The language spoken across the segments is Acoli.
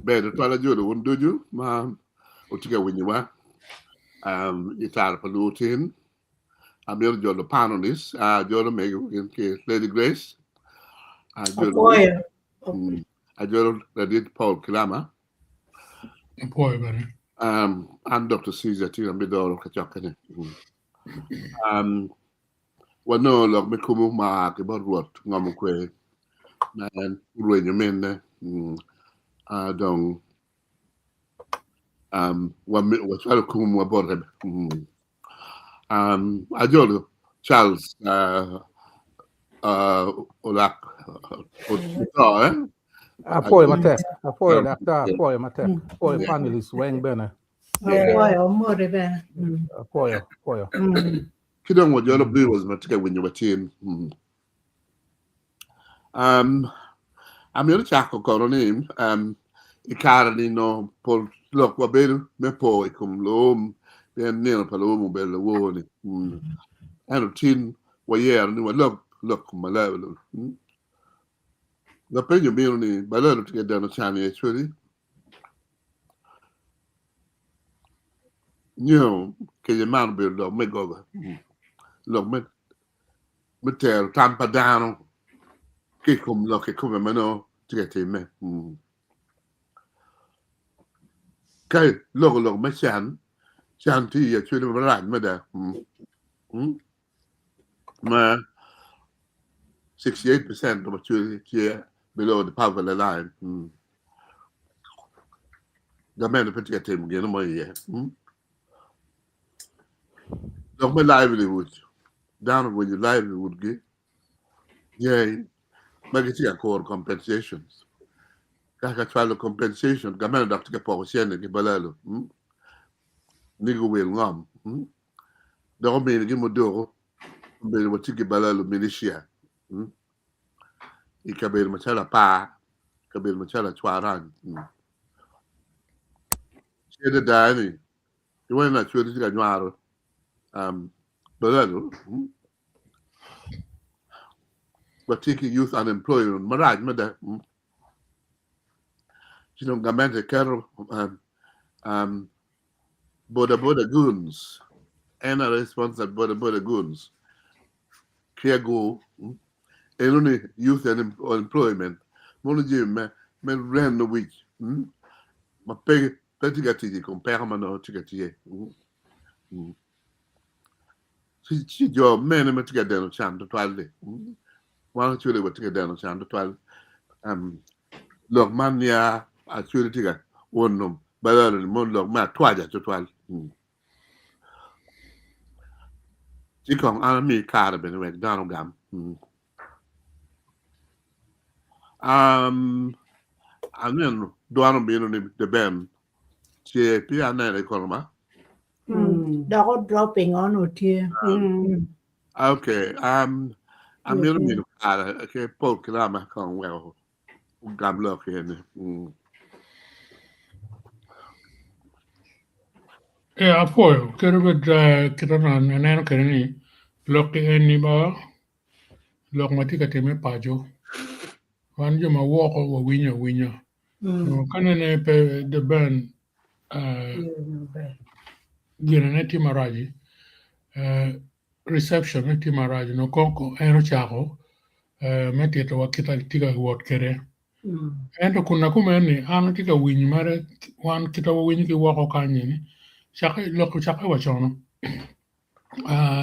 Ber tutwal ajolo wun ducu ma wutye ka winyowa um, i tara pa luo tin. Amito jolo panelists, uh, jolo mego gin ki Lady Grace, ajolo, Apwoyo. ajolo Ladit Paul Kilama, Apwoyo bene. um, an Dr. Caesar tye amidoro kacokkene. Um, wanongo lok me kumu ma ki bot Rwot ngomo kwe ma en orwenyo minne. Mm. Uh, dong um, wacwalo kumu bote. Mm. Um, ajolo Charles uh, uh, Olak oto eh? Apwoyo matek, apwoyo daktar, apwoyo matek, apwoyo panelists weng bene. Apwoyo, omoti bene. Apwoyo, apwoyo. Ki dong wajolo viewers ma tye ka winyo watin. Mm. Um, amito cako kono ni um, i kare-ni no pol lok wabedo me po i kom luum pien nino pa luum obedo lawor-ni. Mm. Ento tin wayero ni walok lok kom balalo. Mm. Lapenyo bino ni balalo tye ka deno can i Acholi nyo kece man obedo lok me goba, lok me me tero tam pa dano ki i kom lok kikome ma nongo tye ka timme. Ka iloko lok me can, can tye i acwele marac mada ma 68% of acwele tye below the poverty line. Gamente pe tye ka timo gin mo iye. Lok me livelihood, dano orwenyo livelihood-gi yei ma gitye ka kuro compensations. Ka kacwalo compensation, gamente dok tye ka poko cente ki balalo ni guwil ngom dok ominigi muduku obedo watye ki balalo militia i kabedo macalo Apar, kabedo macalo Acwarany. Cente da-ni Iwaco ni Acholi tye ka nywaro balalo watye ki youth unemployment marac mada ci dong gamente keto boda boda goons NRA sponsored boda boda goons ki agur eno ni youth unemployment mono jami me reno wic ma pe Pe tye ka tic i kom peko ma nongo tye ka tye. Ci jo mene ma tye ka deno can tutwal-li? Wan Acholi watye ka deno can tutwal. Lok man nia Acholi tye ka uno balalo-ni mono lok me atwaca tutwal. Ci kong an ami kare bene wek dano ogam. Um, aneno dwan obino ni the Ben tye pi anene kono ma. Mm. Dok o dropping on otye. Mm. Okay, um, amito mino kare ke Paul Kilama kong weko ogam lok eni. Mm. Ee, apwoyo kadi bed kit ma aneno kwede ni lok eni ba Lok ma tye ka timme paco, wan jo ma woko wawinyo awinya. Ka nene pe The Ben ginene tye maraci, reception-ne tye marac onongo kong en ocako me titowa kit ma tye ka wot kwede. Ento kun na kumeno ni an atye ka winyo mere wan kit ma wawinyo ki woko kany-ni lok ocakke wa con.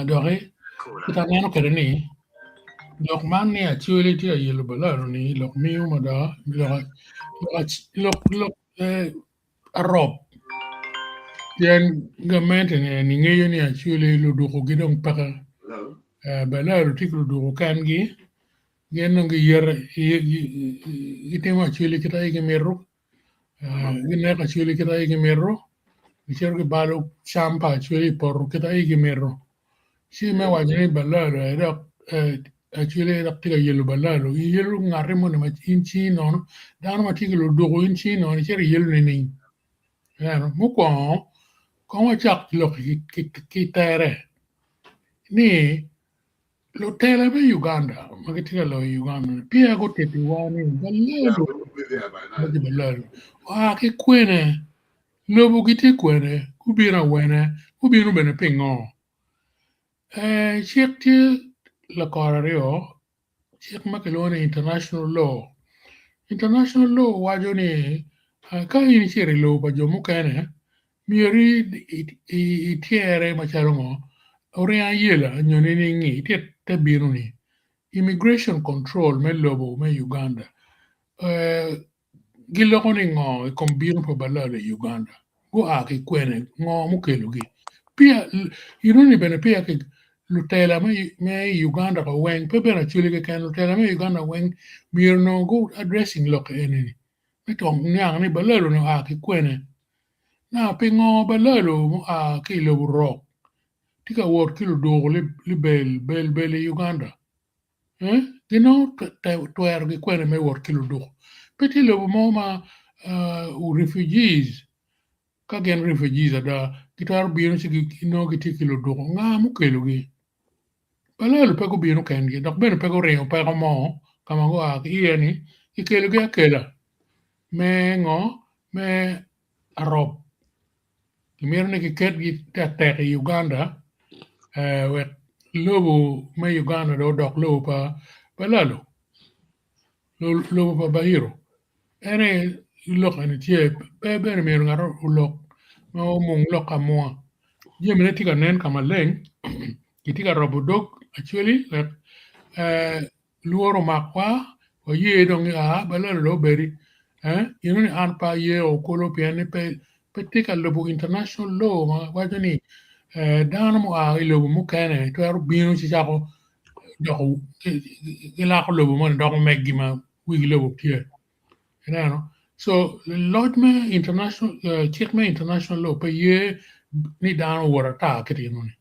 Doki kit aneno kwede ni lok man ni Acholi tye ka yelo balalo ni lok miyo mada lok arop pien gamente ni ngeyo ni Acholi ludukugi dong peke balalo tye ki luduku kengi gin dong giyete gitimo Acholi kit ma gimito Gineko Acholi kit aye gimito, gicito gibalo cam pa Acholi i poto kit aye gimito. Ci me waco ni balalo aye dok Acholi aye dok tye ka yelo balalo, iyelo ngati moni ma in cingi nono, dano ma tye ki luduku in cingi nono icito iyelo nining? Ineno, mukwongo kong wacak lok ki tere ni lutela me Uganda ma gitye ka loyo Uganda-ni peya gutitiwa ni balalo. Balalo oa ki kwene, lobo gitye kwene, gubino awene, gubino bene pingo? Cik tye lakore aryo, cik ma kilwongo ni international law. International law waco ni ka in icito i lobo pa jo mukene myero ityere macalo ngo oringo ayela nyo nining-ngi itit te bino-ni. Immigration control me lobo me Uganda Giloko ni ngo i kom bino pa balalo i Uganda? Gua ki kwene? Ngo mukelogi? Peya, inoni bene peya ki lutela me Uganda ka weng, pe bene Acholi keken, lutela me Uganda weng myero onongo gu addressing lok eni-ni me twong niang ni balalo ni oa ki kwene? Now pingo balalo mua ki i lobo rok tye ka wot ki ludoko libel bel bel i Uganda? Ginongo twerogi kwene me wot ki luduku. Pe tye lobo mo ma refugees, ka gin refugees ada, gitwero bino ci ginongo gitye ki luduku. Nga mukelogi? Balalo pe gubino kengi dok bene pe guringo peko mo ka ma gua ki iye-ni, kikelogi akela me ngo? Me arob. Gimito ni kiketgi tektek i Uganda wek lobo me Uganda dong odok lobo pa balalo, lobo pa Bahiro. En aye lok eni tye pe bene myero ngat olok ma omung lok amunga. Jamine tye ka nen ka maleng kitye ka robo dog actually wek Lworo omakwa, waye dong ni aa, balalo dong obedi. Eh, ino ni an pe aye okolo pien ni pe, pe tye ka lubo international law ma waco ni eh, dano mua i lobo mukene twero bino ci cako doko, gilako lobo moni doko meggi ma wigi lobo tye. Ineno? So, loc me international, cik me international law pe ye ni dano owot ata kit eno ni.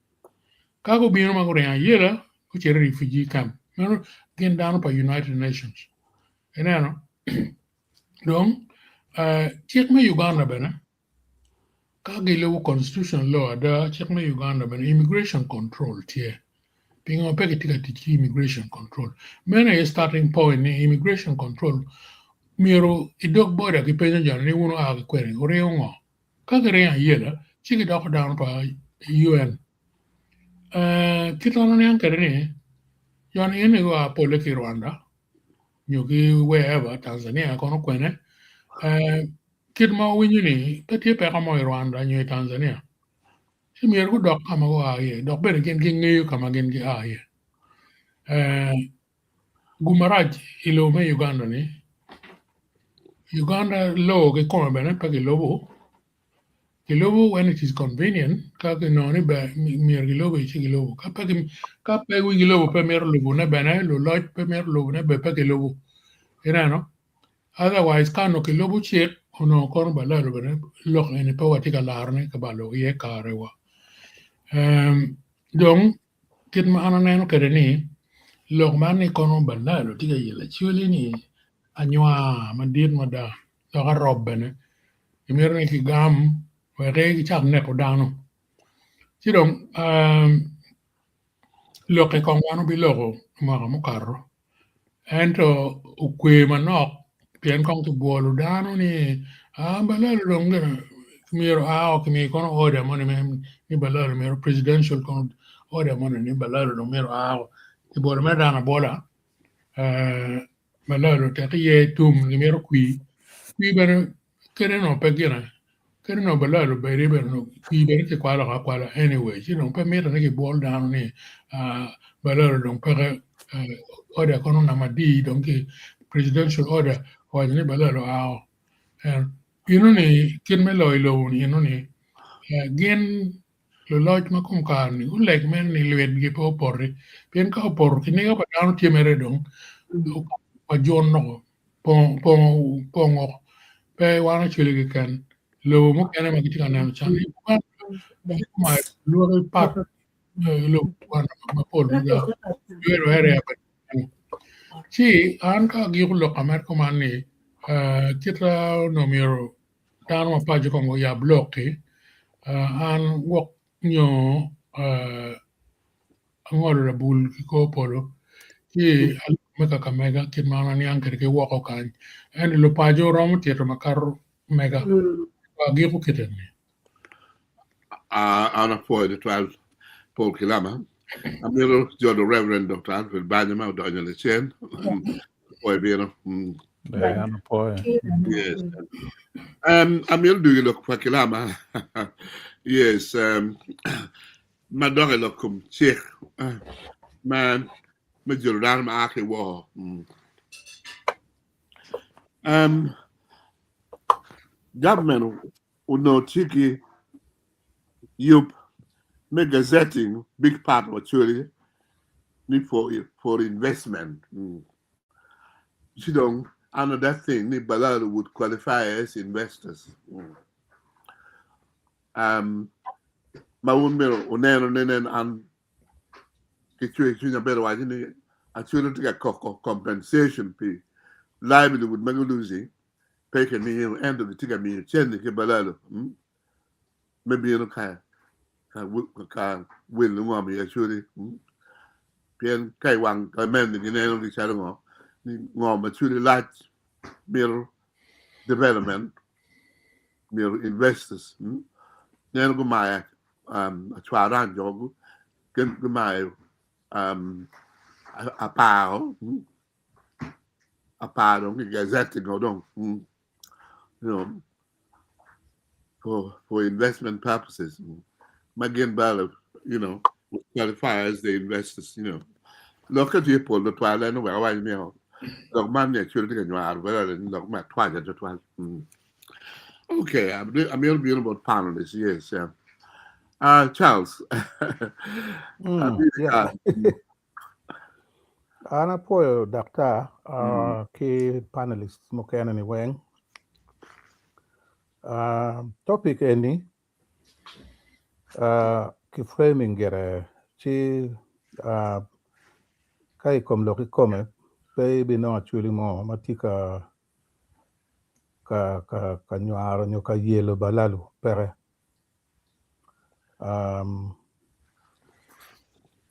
Ka gubino ma guringo ayela, gucito i refugee camp. Meno gin dano pa United Nations. Ineno? Dong, cik me Uganda bene, ka gilubo constitution law ada, cik me Uganda bene immigration control tye. Pingo pe gitye ka tic ki immigration control? Meno aye starting point ni immigration control myero i dog boda gipenyo jo ni wun wua ki kwene, wuringo ngo? Ka giringo ayela, ci gidoko dano pa UN. Kit ma an aniang kwede ni, jo-ni eni gua polle ki i Rwanda nyo ki wherever, Tanzania kono kwene. Kit ma wawinyo ni pe tye peko mo i Rwanda nyo i Tanzania, ci myero gudok ka ma gua iye dok bene gin gingeyo ka ma gin gia iye. Gum marac i lobo me Uganda ni, Uganda law kikome bene pe gilubo, gilubo when it is convenient ka ginongo ni ber myero gilubi ci gilubo ka pe ka pe wigi lobo pe mito lubone bene luloc pe mito lubone bene pe gilubo ineno otherwise ka onongo kilubo cik onongo kono balalo bene lok eni pe watye ka larone ka balo iye karewa dong Kit ma an aneno kwede ni, lok man ni kono balalo tye ka yelo acholi ni anywar madit mada dok arob bene gimito ni kigam wek gicak neko dano ci dong lokke kong wan obiloko i mwaka mukato ento okwe manok pien kong kibwolo dano ni balalo dong myero oa kimiyo kono order moni ni balalo myero presidential kono order moni ni balalo dong myero oa kibwolo mere dano abwola balalo tek iye tum gimito kwir kwir bene Kadi onongo pe gine, kadi onongo balalo obedi bene onongo pii bene kikwalo woko akwala anyway ci dong pe mitte ni kibwol dano ni balalo dong peke order kono namba adi dong ki presidential order owaco ni balalo oao eno-ni kit me loyo lobo ni eno-ni gin luloc ma kom kare-ni guleg mere ni lwitgi pe opoti pien ka opoto kiniga pa dano tye mere dong wa junno pongo pe wan acwali keken lobo mukene ma gitye ka neno can lwaki pat lobo mapol ci an ka agiko lok mere kuman ni kita onongo myero dano ma paco kong oyab lok-ki an gwok nyo angolo labul ki kor polo ci. Me Kakamega kit ma an aniang kwede ki woko kany. Ento lupaco romo tito makato mega. Agiko kite ni. An apwoyo tutwal Paul Kilama. Amito jolo Reverend Dr. Alfred Banya ma odonyo lacen. Apwoyo bino. An apwoyo. Yes. Amito dugo lok pa Kilama. Yes. Ma dok i lok kom cik ma me jolo dano ma a ki woko. Government onongo tye ki yub me gazetting big part of Acholi ni for investment. Ci dong under that thing ni Balaalo would qualify as investors. Ma wun myero wuneno ni nen an ki cwer cwinya bedo waco ni Acholi tye ka koko compensation pi livelihood ma guluzi pe kimiyo ento gitye ka miyo cente ki Balaalo me bino ka ka wilo ngom i Acholi pien ka i wang gamente gineno gi calo ngo ni ngom Acholi lac mito development myero investors neno gumayo acwaran jo gumayo aparo apar dong ki gazetting o dong you know for investment purposes ma gin bene you know would qualify as the investors you know lok ka tye pol tutwal en oweko awaco ni lok man ni actually tye ka nywaro bene ni lok me atwaca tutwal. Okay, amito bino bot panelists, yes. Yeah. Charles. Yeah. An apwoyo daktar ki panelists mukene ni weng. Topic eni ki framing gire ci ka i kom lok kikome pe ibinongo acholi mo ma tye ka ka nywaro nyo ka yelo balalu peke.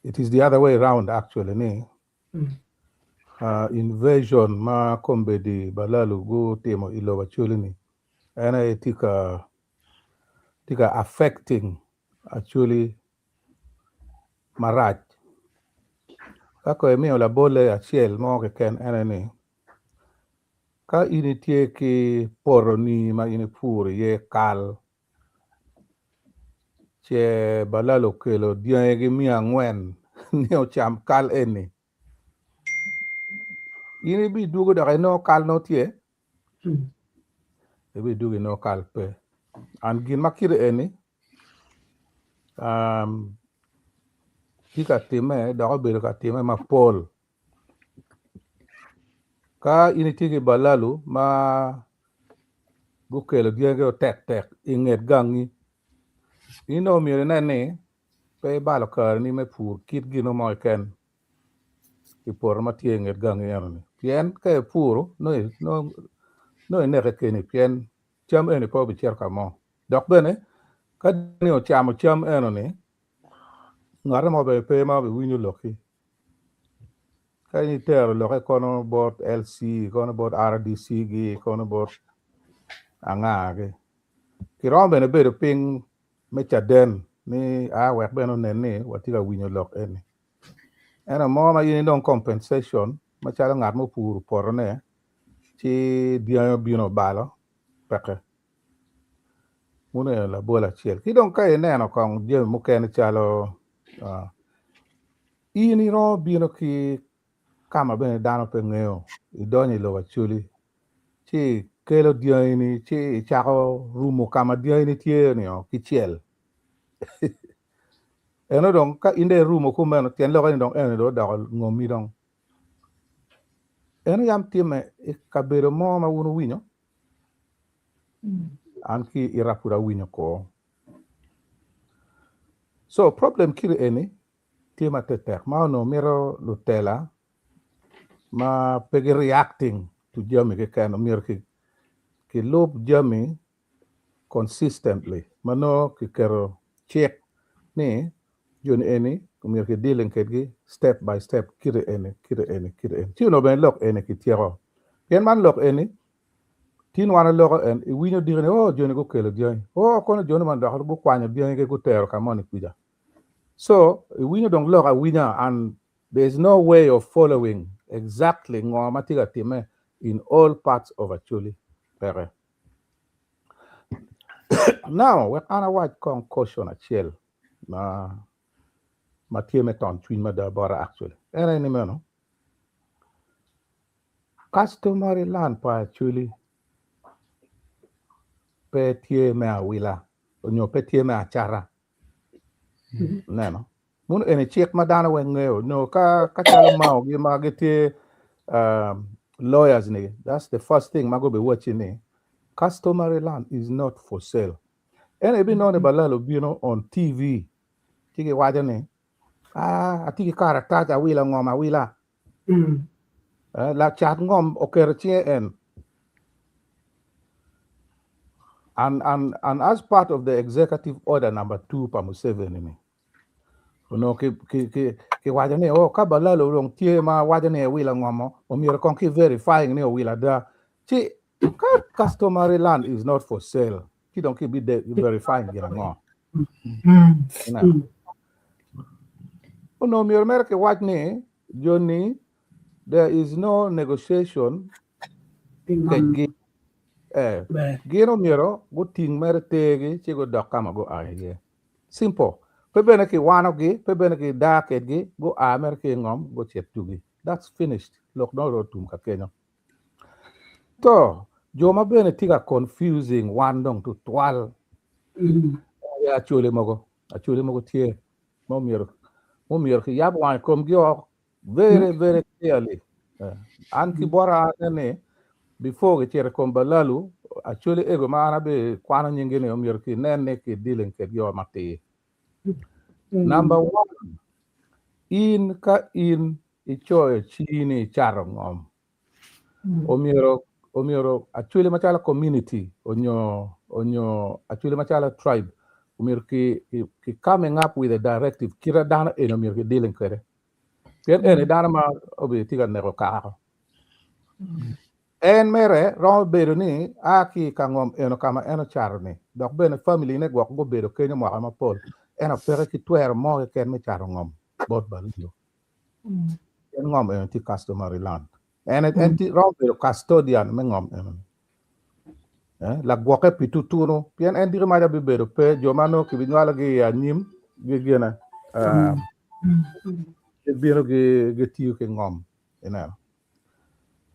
It is the other way round actually ni invasion ma kombeddi balalu gutimo i lobo Acholi ni en aye tye ka tye ka affecting Acholi marac. Ka kono imiyo labolle acel mo keken ene ni ka in itye ki potoni ma in ipuro iye kal ce balalu okelo dyangigi miya angwen ni ocam kal eni in ibidwogo dok inongo kal nongo tye ibidwogo inongo kal pe and gin ma kite eni tye ka timme dok obedo ka timme mapol ka in itye ki balalu ma gukelo dyangigi otek tek inget gangi in dong myero inen ni pe ibalo kareni me pur kit gino mo keken i poto ma tye inget gangi enoni pien ka ipuro nongo ineke keni pien cam eni pe obicito ka mo dok bene ka ni ocamo cam enoni ngate mo bene pe ma obiwinyo lokki ka in itero lokke kono bot LC kono bot RDC gi kono bot anga-gi kiromo bene bedo piny me caden ni a wek bene onen ni watye ka winyo lok eni ento mo ma in inong compensation macalo ngat ma opuro potone ci dyangi obino obalo peke meno eni labol acel ki dong ka ineno kong jami mukene calo in iromo bino ki ka ma bene dano pe ngeyo idonyo i lobo Acholi ci ikelo dyangini ci icako rumo ka ma dyangini tye-ni ki cel eno dong ka in dong irumo kumeno tyen lokke ni dong eni dong odoko ngomi dong eno yam timme i kabedo mo ma wun wuwinyo an ki ita pud awinyo ko so problem kiri eni tye matek ma onongo mito lutela ma pe gi reacting to jami keken myero kilub jami consistently ma nongo kiketo cik ni joni eni. Omyero ki dealing kedgi step by step kite eni, kite eni, kite eni. Ci onongo bene lok eni kityeko. Pien man lok eni, tin wan oloko en, iwinyo diki ni, oh, joni gukelo dyangi. Oh, kono joni man dok gukwanyo dyangi gutero ka moni kwica. So, iwinyo dong lok awinya and there is no way of following exactly ngo ma tye ka timme in all parts of Acholi. Peke. Now, wek an awac kong caution acel ma ma tye me ton cwiny mada bota actually. En aye ni meno, customary land pa Acholi pe tye me awila onyo pe tye me acata. Ineno? Muno eni cik ma dano weng ngeyo. No, ka ka calo mao gi ma gitye lawyers ni, that's the first thing ma gubi wacci ni customary land is not for sale. En ibinongo ni Balal obino on TV ci giwaco ni ah atye ki karatac awilo ngom awila. Lacat ngom oketo cinge en. And as part of the executive order number 2 pa Museveni ni onongo kiwaco ni oh ka Balalo dong tye ma waco ni ewilo ngomo omyero kong ki verifying ni owilo ada ci ka customary land is not for sale ci dong ki bi verifying gin ango. Ineno? Onongo myero mere kiwac ni joni there is no negotiation kedgi. Gin omyero guting mere tergi ci gudok ka ma gua iye. Simple. Pe bene kiwanogi, pe bene kidaa kedgi, gua mere ki i ngom gucit tugi. That's finished. Lok dong otum ka kenyo. To jo ma bene tye ka confusing wan dong tutwal aye acholi mogo. Acholi mogo tye ma omyero omyero kiyab wang i komgi o very very clearly. An ki bota aneno ni before kicito i kom balalu acholi ego ma an abi kwano nyingi ni omyero kinen ni ki dealing kedgi o matir. Number one, in ka in icoyo cini icato ngom omyero omyero acholi macalo community onyo onyo acholi macalo tribe omyero ki ki coming up with a directive kita dano eni omyero ki dealing kwede pien eni dano ma obedo tye ka neko kako en mere romo bedo ni a ki i ka ngom eno ka ma en ocato ni dok bene family ne gwok gubedo kenyo mwaka mapol ento peke ki twero mo keken me cato ngom bot balalu. En ngom eno tye customary land. En en tye romo bedo custodian me ngom eno. Lagwokke pi tutunu pien en diki maca bibedo pe jo ma nongo kibinywalogi i anyim gigine gibino gitiyo ki ngom ineno.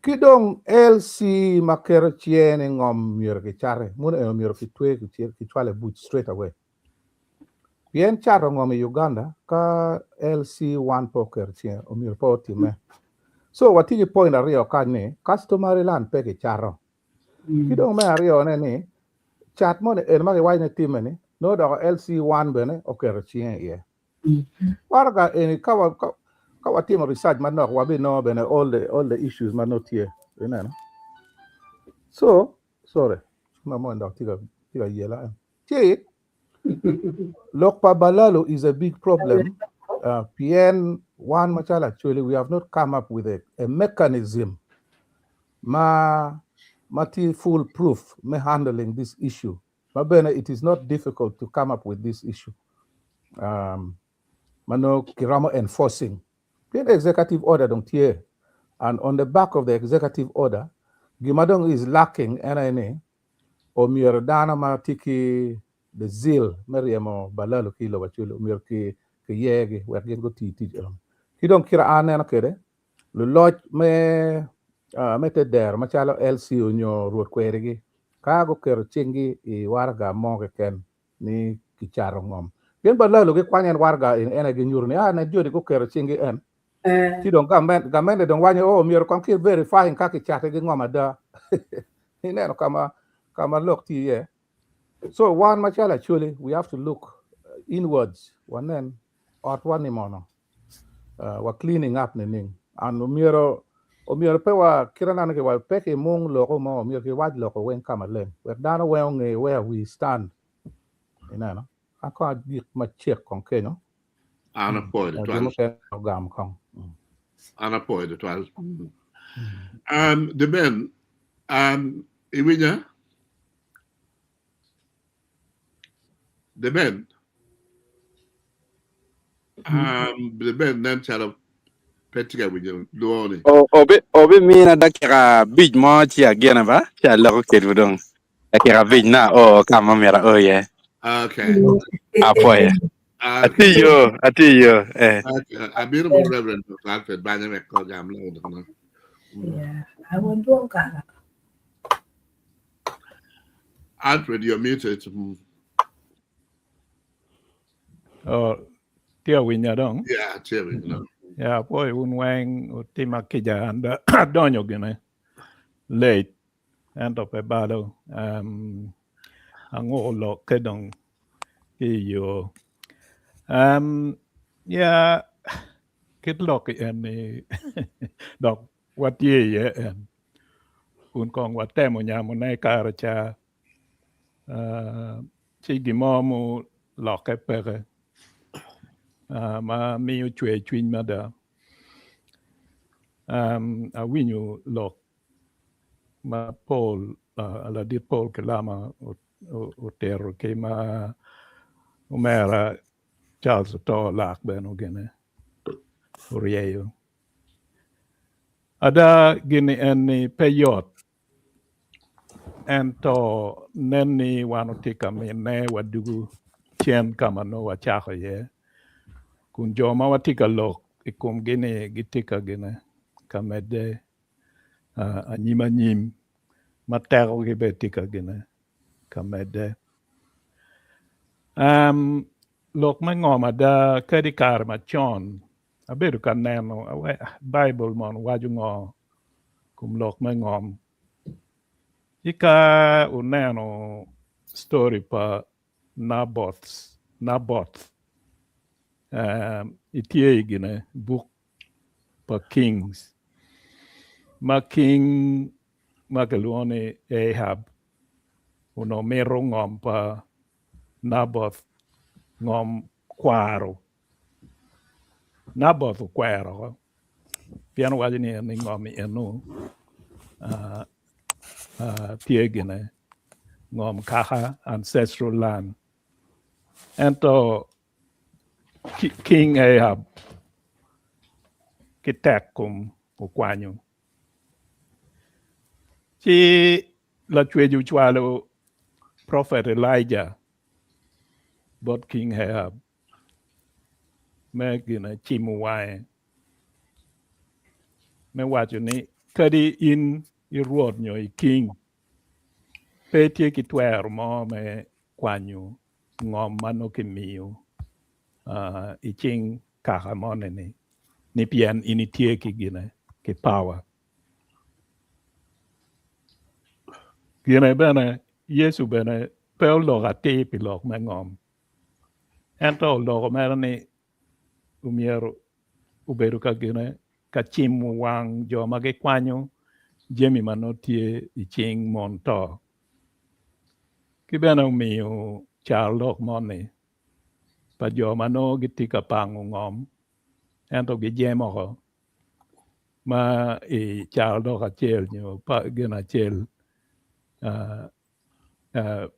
Ki dong LC ma keto cinge ni ngom myero kicati muno eno myero kitwe kicwale i buc straight away. Pien cato ngom i Uganda ka LC one pe oketo cinge omyero pe otime. So watye ki point aryo kany ni customary land pe kicato. Ki dong me aryone ni cat moni eni ma kiwaco ni timme ni nongo doko LC one bene oketo cinge iye. Waraga eni ka wa ka watimo research manok wabinongo bene all the issues ma nongo tye ineno. So sorry ma moni dok tye ka tye ka yela en. Ci lok pa Balalu is a big problem pien wan macalo Acholi we have not come up with a mechanism ma ma tye full proof me handling this issue ma bene it is not difficult to come up with this issue ma nongo kiromo enforcing pien executive order dong tye and on the back of the executive order gima dong is lacking en aye ni omyero dano ma tye ki the zeal me ryemo balalu ki i lobo Acholi omyero ki kiyegi wek gin guti tic eno. Ki dong kit a aneno kwede luloc me me te dero macalo LC onyo rwot kwerigi ka guketo cinggi i waraga mo keken ni kicato ngom pien balalu gikwanyo en waraga eni en aye ginyuto ni ah ne joni guketo cinggi en ci dong gamente dong waco oh myero kong ki verifying ka kicate ki ngom ada ineno ka ma ka ma lok tye iye so wan macalo Acholi we have to look inwards wanen otwa ni mono wa cleaning up nining and omyero omyero pe wa kit aneno ki wa pe ki mung loko mo omyero ki wac loko weng ka maleng wek dano weng onge where we stand ineno an kong agik macek kong kenyo. An apwoyo Jo tutwal. mukene ogam kong. An apwoyo tutwal. Um, the Ben, um, iwinya? The Ben, um, The Ben nen calo pe tye ka winyo lwongo-ni. O- Obi obimina dakika abic mo ci agene ba ci aloko kedwu dong dakika abic na o ka ma myero ao iye Okay. apwoye Okay. atye yo atye yo eh Okay. Abino bot Reverend Dr. Alfred Banya wek ogam lok. Yeah, I will do that. Alfred, you're muted. Oh, tye awinya dong. Yeah, tye awinya. Yeah, boy, un weng otima kica an adonyo gine late ento pe balo um, anguko lok ke dong ki i yo. Um, yeah, kit lok en ni dok watye iye en kun kong watemo nyamone i kare ca uh, ci gin mo mulokke peke uh, ma miyo cwer cwiny mada. Um, awinyo lok ma Paul, uh, ladit Paul Kilama otero ki ma omera Charles Oto lak bene ogene oryeyo. Ada gini en ni pe yot ento nen ni wan watye ka mine wadugu cen ka ma nongo wacako iye kun jo ma watye ka lok i komgi-ni gitye ka gine ka medde anyim anyim ma tekogi bene tye ka gine ka medde. Lok me ngom ada kadi i kare macon Abedo ka neno Baibul mono waco ngo kom lok me ngom. Ci ka wuneno story pa Naboth, Naboth itye i gine buk pa Kings ma king ma kilwongo ni Ahab onongo mito ngom pa Naboth, ngom kwaro. Naboth okwero oko pien owaco ni en ngom eno tye gine ngom kaka ancestral land ento King Ahab ki tek kom okwanyo ci Lacwec ocwalo prophet Elijah bot King Ahab me gine cimo wange me waco ni kadi in i rwot nyo i king pe itye ki twero mo me kwanyo ngom ma nongo kimiyo i cing kaka moni ni pien in itye ki gine ki power. Gine bene Yecu bene pe oloko atir pi lok me ngom. Ento oloko mere ni omyero obedo ka gine ka cimo wang jo ma gikwanyo jami ma nongo tye i cing mon to. Ki bene omiyo carolok moni pa jo ma nongo gitye ka pango ngom ento gijemo oko ma i carolok acel nyo gin acel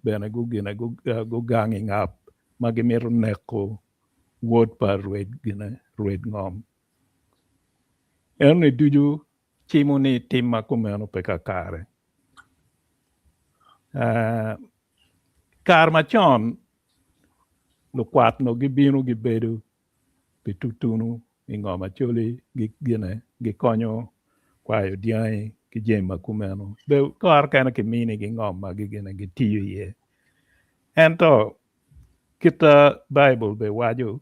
bene gugine gugang i ngap ma gimito neko wod pa rwed gine rwed ngom. Enoni ducu cimo ni tim ma kumeno pe kakare. Kare macon lukwat nongo gibino gibedo pi tutunu i ngom Acholi gine gikonyo kwayo dyangi ki jami ma kumeno be kore kene kiminigi ngom ma gigine gitiyo iye ento kita Baibul be waco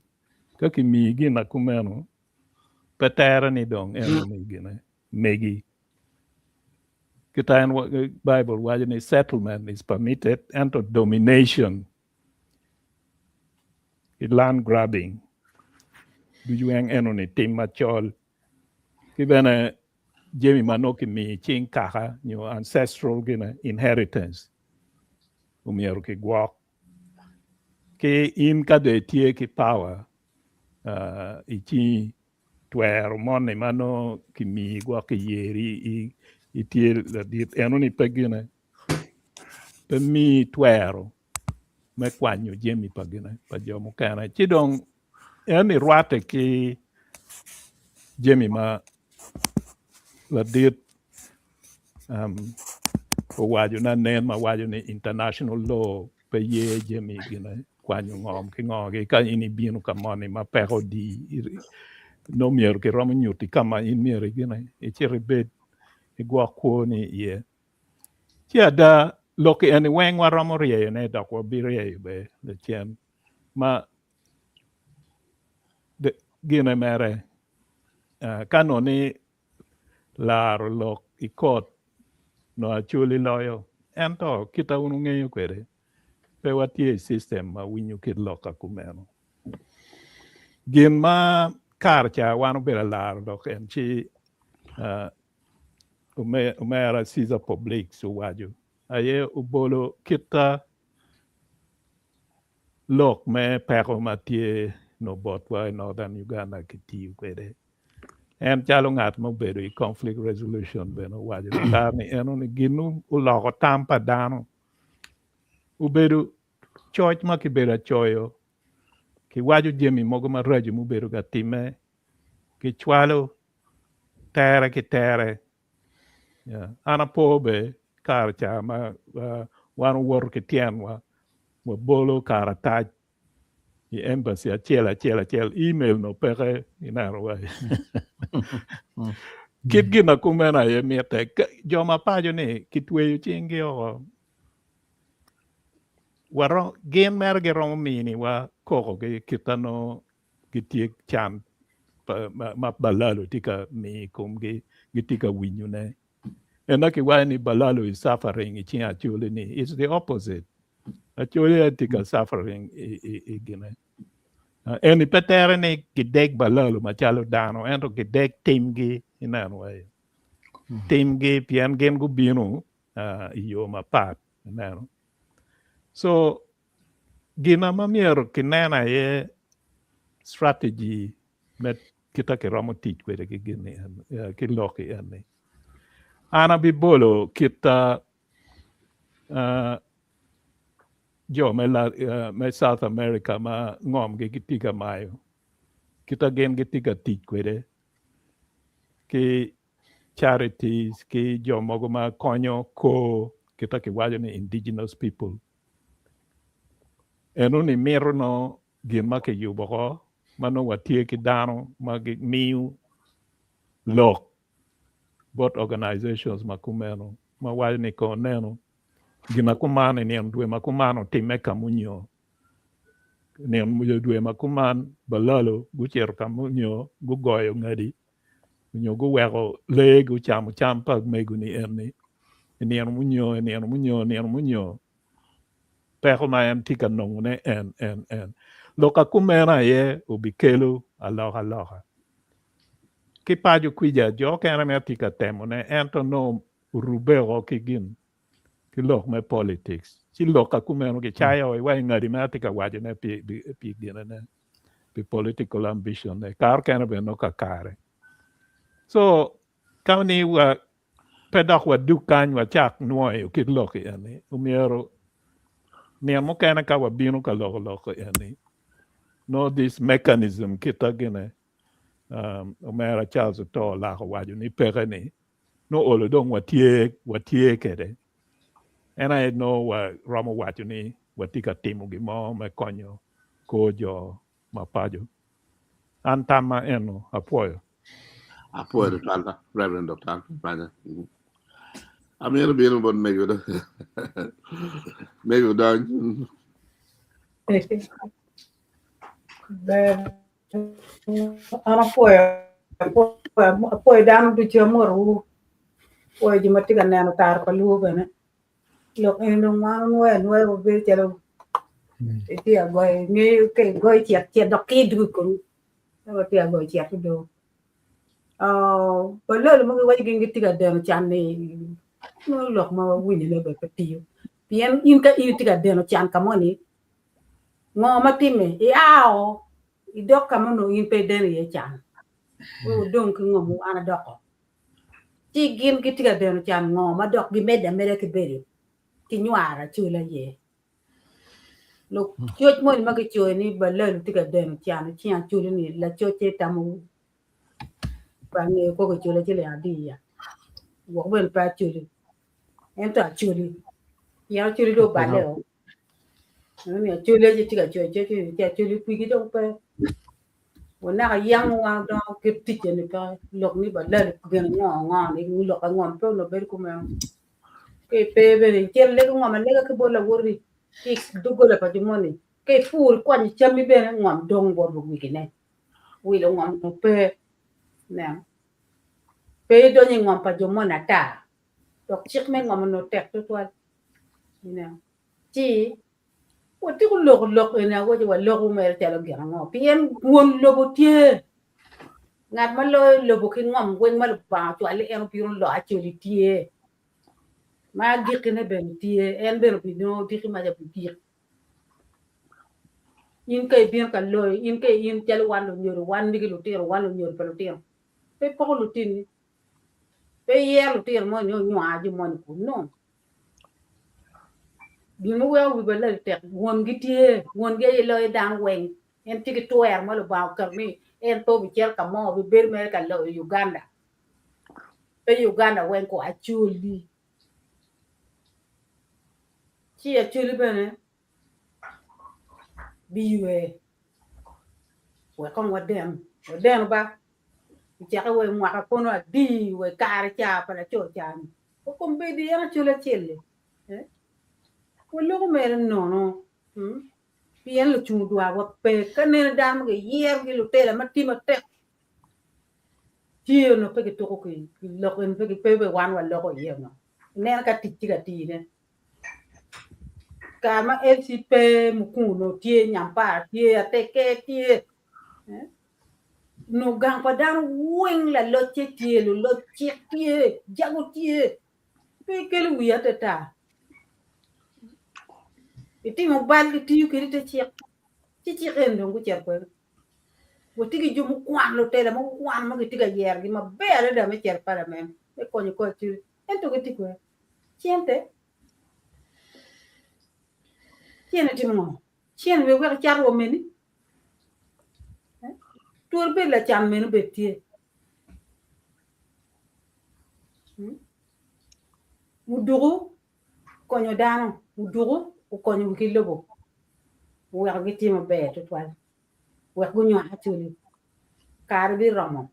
ka kimiyi gin ma kumeno pe tere ni dong enoni gine megi kita en Baibul waco ni settlement is permitted ento domination ki land grabbing ducu weng enoni tim macol ki bene jami ma nongo kimiyo i cing kaka nyo ancestral gine inheritance omyero kigwok ki in ka dong itye ki power. i cingi twero moni ma nongo kimiyi gwok kiyeri itye ladit enoni pe gine pe miyi twero me kwanyo jami pa gine pa jo mukene ci dong en ni rwatte ki jami ma ladit owaco na nen ma waco ni international law pe ye jami gine kwanyo ngom ki ngo ki ka in ibino ka moni ma peko odiyi nongo myero kiromo nyutti ka ma in myero igine icit ibed igwok kwoni iye. Ci ada lok eni weng waromo ryeyone dok wabiryeyo bene lacen ma gine mere ka nongo ni laro lok i kot nongo Acholi loyo ento kit ma wun wungeyo kwede pe watye i system ma winyo kit lok ka kumeno. Gin ma kare ca wan obedo alaro lok en ci Omera Caesar Publix owaco aye obolo kita lok me peko ma tye nongo botwa i Northern Uganda kitiyo kwede. En calo ngat ma obedo i conflict resolution bene owaco ni kare ni eno ni gin oloko tam pa dano obedo coc ma kibedo acoyo kiwaco jami mogo maraco mubedo ka timme kicwalo tere ki tere. An apo bene kare ca ma wan owoto ki tyenwa wabolo karatac i embassy acel acel acel email nongo peke ineno wa kit gin ma kumeno aye mitte jo ma paco ni kitweyo cinggi oko gin mere giromo miniwa koko ki kita nongo gitye can ma balalo tye ka miyo i komgi gitye ka winyone. Ento kiwaco ni balalo is suffering i cing Acholi ni it's the opposite. Acholi aye tye ka suffering i gine. Eni pe tere ni gideg balalo macalo dano ento gideg timgi ineno wai. Timgi pien gin gubino i yo mapat ineno. So Gin ma myero kinen aye strategy me kita kiromo tic kwede ki gin ni ki lok eni. An abibolo kita jo me South America ma ngomgi gitye ka mayo kita gin gitye ka tic kwede ki charities ki jo mogo ma konyo kor kita kiwaco ni indigenous people. Enoni mito nongo gin ma kiyubo oko ma nongo watye ki dano ma gimiyo lok bot organizations ma kumeno ma waco ni kono neno gin ma kuman i nino dwe ma kuman otimme ka munyo nino dwe ma kuman balalo gucito ka munyo gugoyo ngadi nyo guweko lee gucamo cam pa omego-ni eni i nino munyo, i nino munyo, i nino munyo, peko ma en tye ka nongone en, en, en. Lok a kumeno aye obikelo alokaloka. Ki paco kwica jo okene mere tye ka temone ento nongo orubbe oko ki gin ki lok me politics. Ci lok a kumeno kicayo wa i ngadi ma atye ka wacone pi, pi ginene. Pi political ambition ne kare kene bene nongo kakare. So ka ni wa pe dok wadug kany wacak nwoyo kit lok eni omyero nino mukene ka wabino ka loko lok eni nongo this mechanism kita gine um, omera Charles Oto olako waco ni peke ni nongo olo dong watye watye kede en aye nongo waromo waco ni watye ka timo gin mo me konyo kor jo ma paco. An tamma eno, apwoyo. Apwoyo tutwal Reverend Dr. Alfred Banya. Amito bino bot mego do. Mego dony. Ber. An apwoyo apwoyo dano ducu amotowu apwoyo jo ma tye ka neno tara pa luo bene lok eni dong wan wanwoyo anwoya wabedo calo itye ka goyo ingeyo ka igoyo cet cet dok kir dugo i komi calo watye ka goyo cet odo balalo ma giwaco gin gitye ka deno can ni nongo lok ma winyone bene pe tiyo pien in ka in itye ka deno can ka moni ngo ma timme ia o. Idok ka ma onongo in pe ideno iye can. Wek wudong ki ngomwu, an adoko. Ci gin gitye ka deno can ngo ma dok gimedde ameda ki bedo ki nywaro Acholi aye? Lucoc moni ma gicoyo ni Balalu tye ka deno can i cing Acholi ni lacocce tamo pe angeyo koko Acholi ciling adi ya. Gwok bene pe Acholi ento Acholi pien Acholi dong oballe o. Eno Acholi aye tye ka coyo coc ni ci Acholi kwigi dong pe. Wanaka yam wan odongo kit tic eni pe lok ni Balalu gin ango ango ni lok angom pe onongo bedo kumeno. Ka ipe bene icito ilego ngom alega ki bot lawoti ki i doggola pa jo moni ka ipur ikwanyo cammi bene ngom dong bot luwigine wilo ngom onongo pe ineno pe idonyo i ngom pa jo moni ata dok cik me ngom onongo tek tutwal ineno ci watiko loko lok eni awaci waloko mere calo gin ango pien won lobo tye ngat ma loyo lobo ki ngom weng ma Lubanga ocwale en obino loko Acholi tye ma agikkine bene tye en bene obinongo diki maca obigik in ka ibino ka loyo in ka in calo wan lunyodo wan migi lutino wan lunyodo pa lutino pe poko lutini pe iyero lutino moni ni onywar jo moni kun no Gin ma weko wi balali tek, wongi tye, wongi aye loyo dano weng. En tye ki twero ma Lubanga oketo ni en pe obicito ka mo, obibedo mere ka loyo Uganda. Pe Uganda weng ko Acholi. Ci Acholi bene biywe. Wek kong waden, wadenu ba. Oceke wa i mwaka kono adi wa i kare ca pa laco ca-ni. Okombeddi en acol acel-li, waloko mere nono, pien lucung dwarwa pe. Ka nene dano ma giyerogi lutela ma tye matek, tye onongo pe gituko ki lok eni pe be wan waloko iye onongo. Ineno ka tic tye ka tine. Kare ma LC pe Mukungu onongo tye, Nyampara tye, Ateker tye. Onongo gang pa dano weng lalocce tye, luloc cik tye, jago tye. Pe ikelo wiyi atata. Itimo bal gitiyo kwedi ite cik, ci cik eni dong gucito kwede. Watye ki jo mukwano, lutela ma gukwano ma gitye ka yerogi maber adada me cito i palament me konyo kor acoli ento gitye kwede cente. Cente timo ngo? Cente bene weko icato wa meni. Twero bedo lacan meno bed tye. Muduku konyo dano, muduku okonyo wi ki lobo oweko gitye maber tutwal wek gunywak acholi kare biromo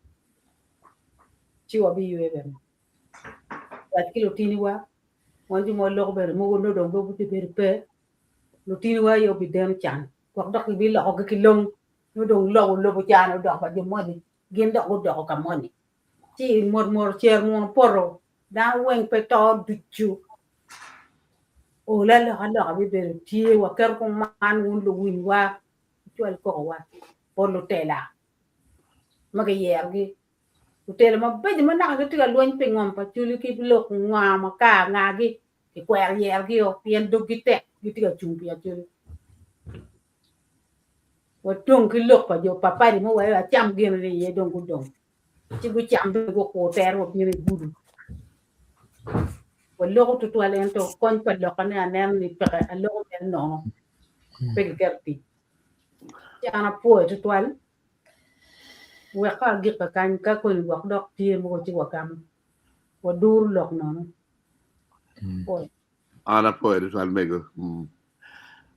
ci wabiywe bene. Wac ki lutiniwa wan jo ma waloko bene mogo nongo dong gubedo pe lutiniwa aye obideno can gwok dok gibilokogi ki long nongo dong loko lobo can odok pa jo moni gin dok gudoko ka moni ci mot mot cer muno poto dano weng pe to ducu olo alokaloka bibedo tye waketo kuman wun luwinywa wucwal kokowa bot lutela ma kiyerogi lutela mabeco ma naka gitye ka lweny pi ngom pa Acholi ki lok nga makar ngagi kikwero yerogi o pien doggi tek gitye ka cung pi Acholi. Wadong ki lok pa jo papadi mo wa acam gin ni iye dong gudong ci gucam bene gukur tere wabino i gudo. Waloko tutwal ento kony pa lokane aneno ni peke aloko mere nono pe giketo tic. Ci an apwoyo tutwal wek ka agik kakany ka koni gwok dok tye mogo ci wagamo waduru lok nono. Apwoyo. An apwoyo tutwal mego. Mm.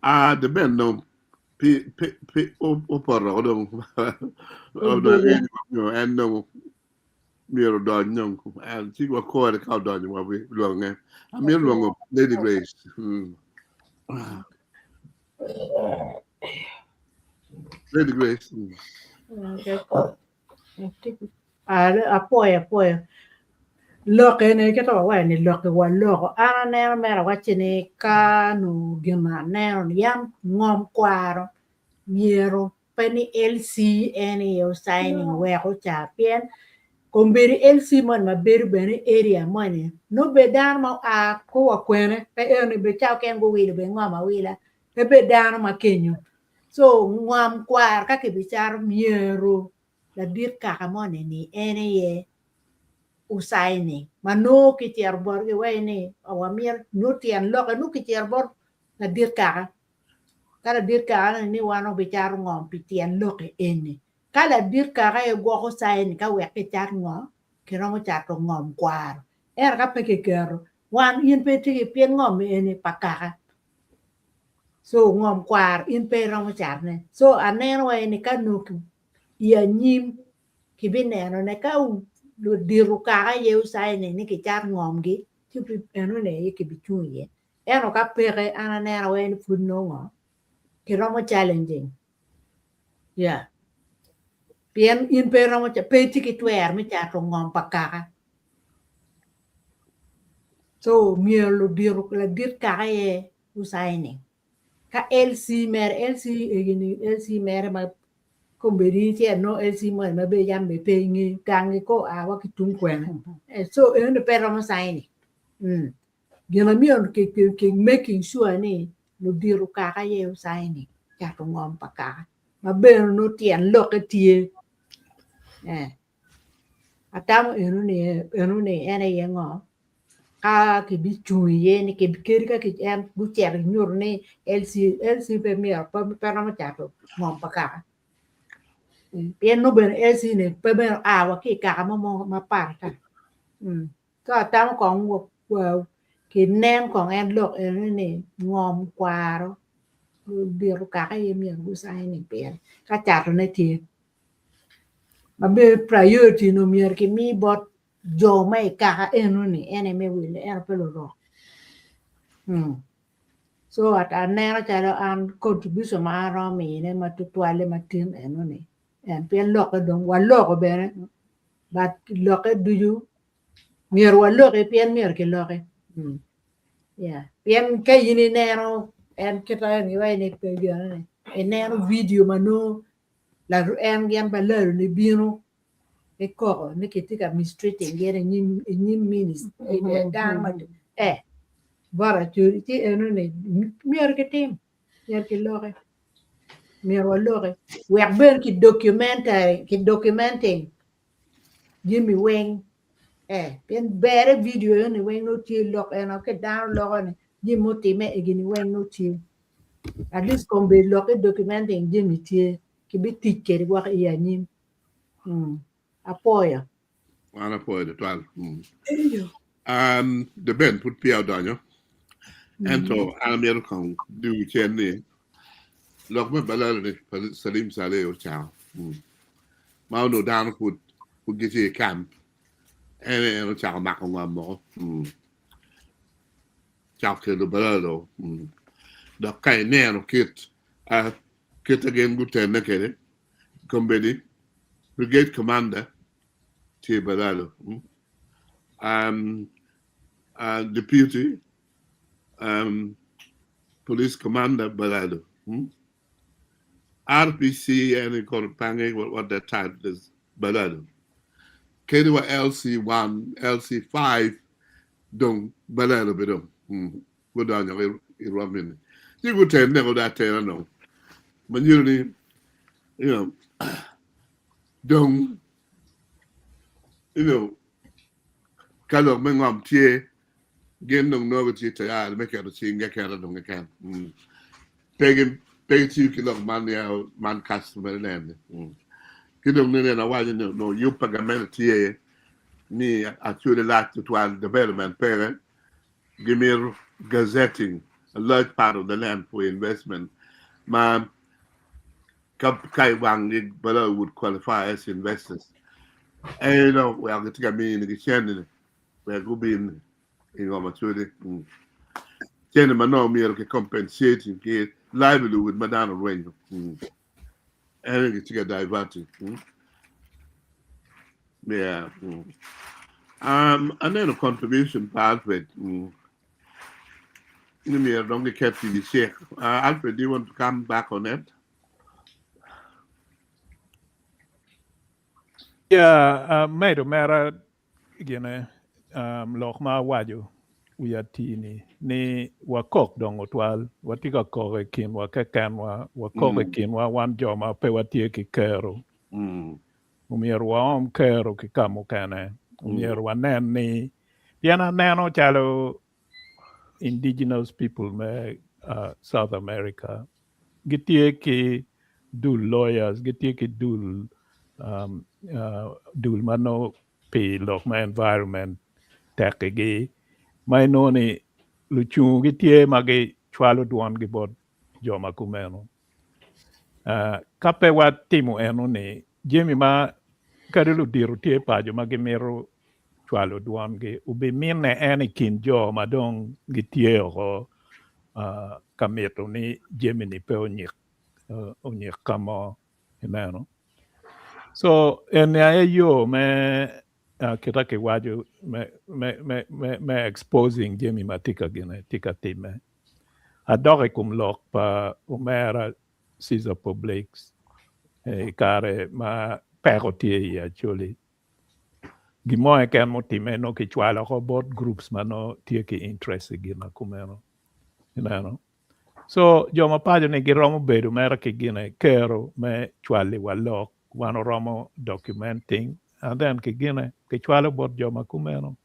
Ah, the ben dong pi pi pi opoto ko dong en dong myero odony dong en ci wakore ka odonyo wa bi lwonge. Amito lwongo Lady Grace. Mm. Lady Grace. Mm. Okay. Apwoyo apwoyo lok eni kit ma wawaco ni lok-ki waloko an aneno mere awacci ni ka nongo gin ma aneno ni yam ngom kwaro myero pe ni LC en aye ocayining wek oca pien kombeddi LC moni ma bedo bene i area moni nongo bed dano ma oa ki wa kwene pe eni bene cawa mukene guwilo bene ngom awila pe bed dano ma kenyo. So ngom kwaro ka kibicato myero ladit kaka moni ni en aye ocaini ma nongo kicito botgi iwaci ni wamito nongo tyen lokke nongo kicito bot ladit kaka ka ladit kaka ni ni wan wabicato ngom pi tyen lokke eni ka ladit kaka aye gwoko caini ka wek kicat ngo kiromo cato ngom kwaro ento ka pe kiketo wan in pe itye ki pien ngom eni pa kaka so ngom kwaro in pe iromo catone so aneno wai ni ka nongo i anyim kibinenone ka ludito kaka aye ocaine ni kicat ngomgi ci enoni aye kibicung iye ento ka peke an aneno wai ni pud nongo kiromo challenging yeah pien in pe iromo pe itye ki twero me cato ngom pa kaka so myero ludito ladit kaka aye gucaine ka LC mere LC egini LC mere ma kombeddi ci nongo LC moni ma bene yam bene pe ingeyo gangi ko oa wa ki tung kwene so enoni pe romo caini gin ma myero ki making sure ni ludito kaka aye ocaini cato ngom pa kaka ma bene nongo tyen lokke tye Atamo enoni en aye ngo ka kibicung iye ni kadi ka en gucito ginyuto ni LC pe myero pe romo cato ngom pa kaka pien nongo bene LC ni pe bene oa wa ki i kaka mo mapat ata Ka atamo kong kinen kong en lok eno ni ngom kwaro ludito kaka aye myero gucaini pire ka catone tye ma bene priority ni myero kimi bot jo ma i kaka enoni en aye me wilo ento pe lurok so aneno calo an contribution ma an aromo mine ma tutwalle ma tin enoni en pien lokke dong waloko bene but lokke ducu myero waloki pien myero kiloki yeah pien ka in ineno en kite ni iwaci ni pe gine ineno vidio ma nongo en gin balalo ni bino ki koko ni kitye ka mistreating gin inyim minister dano ma eh bot acholi ci enoni myero kitim myero kiloki myero waloki wek bene ki documentary ki documenting jami weng eh pien bere video eni weng nongo tye lok eno ki dano loko ni jami mutime egini weng nongo tye at least kombeddi lok ki documenting jami tye kibitic kwede gwok i anyim apwoyo. Wan apwoyo tutwal. Um, the Ben pud peya odonyo. Ento an amito kong dugu cen ni lok me balalo ni pa Salim Saleh ocako. Ma onongo dano pud pud gitye i camp. En en ocako mako ngom moko. Cako kelo balalo. Dok ka ineno kit uh, kit a gin gutenne kwede kombeddi brigade commander tye balalo. Um, uh, deputy um, police commander balalo. RPC en kono pange what, what that title is balalo. Kadi wa LC1, LC5 dong balalo be dong. Gudonyo i rwom mini. Ci gutenne ko da atena dong. Ma nyuto ni you know, dong you know, ka lok me ngom tye gin dong nongo gitye tayari me keto cinggi aketa dong keken. Pe gin pe gitiyo ki lok man ya man customary land ni. Ki dong nene awaco ni onongo yub pa gamente tye ni actually lac tutwal development peke gimito gazetting a large part of the land for investment ma ka ka i wanggi bala would qualify as investors. Eno wek gitye ka mini gi cente ni wek gubin i ngom Acholi. Cente ma nongo myero ki compensate ki livelihood ma dano orwenyo. Eno gitye ka diverting. Yeah. Aneno contribution pa Alfred. Ni myero dong giket i cik. Alfred, do you want to come back on it? Yeah, medo mera gine lok ma awaco. wiya tini ni wakok dong otwal, watye ka kok i kinwa kekenwa, wakok i kinwa wan jo ma pe watye ki kero. Omyero waom kero ki ka mukene. Omyero wanen ni, pien aneno calo indigenous people me South America gitye ki dul lawyers, gitye ki dul dul ma nongo pi lok me environment tekigi ma inongo ni lucungu gitye ma gicwalo dwongi bot jo ma kumeno. Ka pe watimo eno-ni, jami ma kadi ludito tye paco ma gimito cwalo dwongi obimine en i kin jo ma dong gitye oko ka mito ni jami-ni pe onyik onyik ka mo ineno. So eni aye yo me kita kiwaco me me me me me exposing jami ma tye ka gine tye ka timme. Adok i kom lok pa omera Caesar Publix i kare ma peko tye i Acholi. Gin mo keken mutimme nongo kicwalo oko bot groups ma nongo tye ki interest i gin ma kumeno. Ineno? So jo ma paco ni giromo bedo mere ki gine kero me cwali wa lok wan oromo documenting and then ki gine kicwalo bot jo ma kumeno.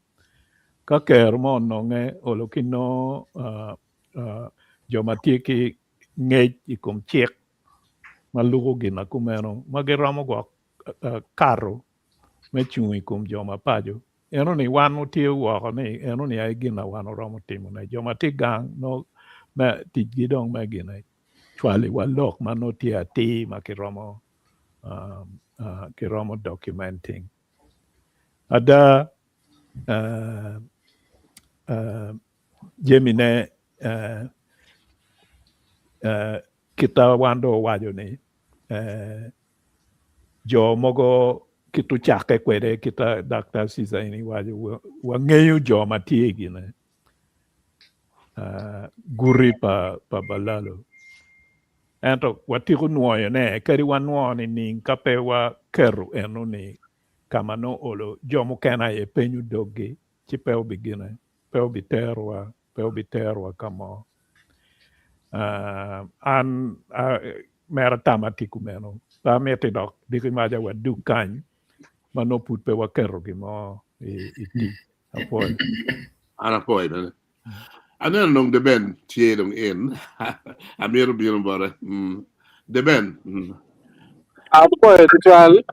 Ka kero mo ononge olo ki nongo uh, uh, jo ma tye ki ngec i kom cik ma luko gin ma kumeno ma giromo gwok uh, kato me cung i kom jo ma paco. Eno-ni wan otye woko ni eno-ni aye gin ma wan oromo timone. Jo ma tye gang nongo me ticgi dong me gine cwaliwa lok ma nongo tye atir ma kiromo uh, uh, kiromo documenting. Ada uh, uh, jamine uh, uh, kita wan dong owaco ni uh, jo mogo kit ocakke kwede kita Daktar Caesar eni waco wangeyo jo ma tye gine uh, guti pa, pa Balalo. Ento watiko nwoyone kadi wanwo nining ka pe waketo eno ni ka ma nongo olo jo mukene aye penyo doggi ci pe obigine pe obiterowa pe obiterowa ka mo. Uh, an uh, mera tama tye kumeno pe amiti dok diki maca wadug kany ma nongo pud pe waketo gin mo i, i tic. Apwoyo. An apwoyo bene. Aneno dong The Ben tye dong in. Amito bino bote. Mm. The Ben. Mm. Apwoyo tutwal.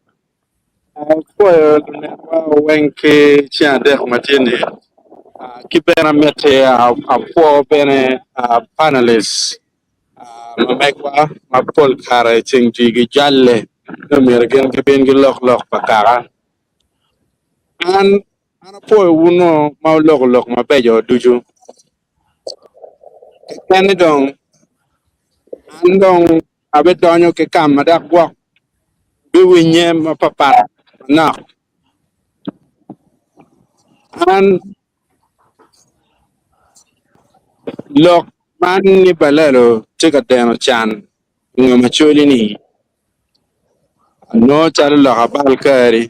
Apwoyo lunenwa weng ki ceng adek ma tye ni. Ah, ki bene amiti apwo bene ah, panelists ah, ma megwa ma pol kare ceng jwi gijalle ni myero gin gibin gilok lok pa kaka. An an apwoyo wunu ma wuloko lok mabeco ducu. Keken ni dong an dong abidonyo ki ka ma dok gwok biwinye mapapat manok. An lok man ni Balelo tye ka deno can i ngom Acholi-ni anongo calo lok abal kari.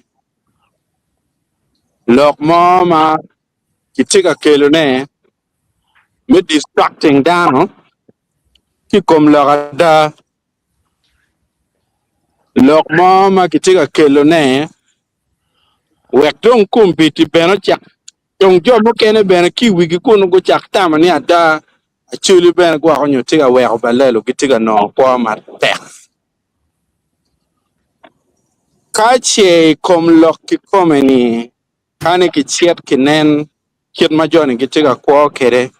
Lok mo ma kitye ka kelone me distracting dano ki i kom lok ada. Lok mo ma kitye ka kelone wek dong kombeddi bene ocak dong jo mukene bene ki i wigi kunu gucak tamo ni ada Acholi bene gwoko nyo tye ka weko balelo gitye ka nongo kwo matek. Ka ce i kom lok kikome-ni kani kicit kinen kit ma jo-ni gitye ka kwo kwede,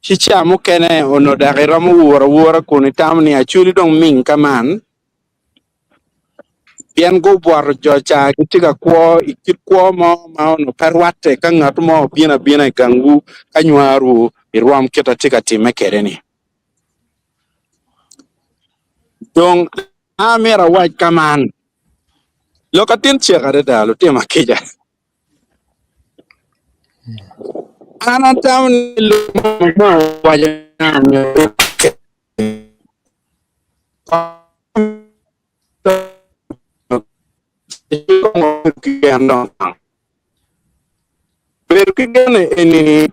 ci ca mukene onongo dok iromo wuro awura kun itamo ni Acholi dong ming ka man pien gubwoto jo ca gitye ka kwo i kit kwo mo ma onongo pe rwatte ka ngat mo obino abina i gangwu ka nywarwu i rwom kit ma tye ka timme kwede-ni. Dong amito awac ka man, lok atin cek adada lutino akica. An atamo ni lok ma owaco bedo ki gen eni.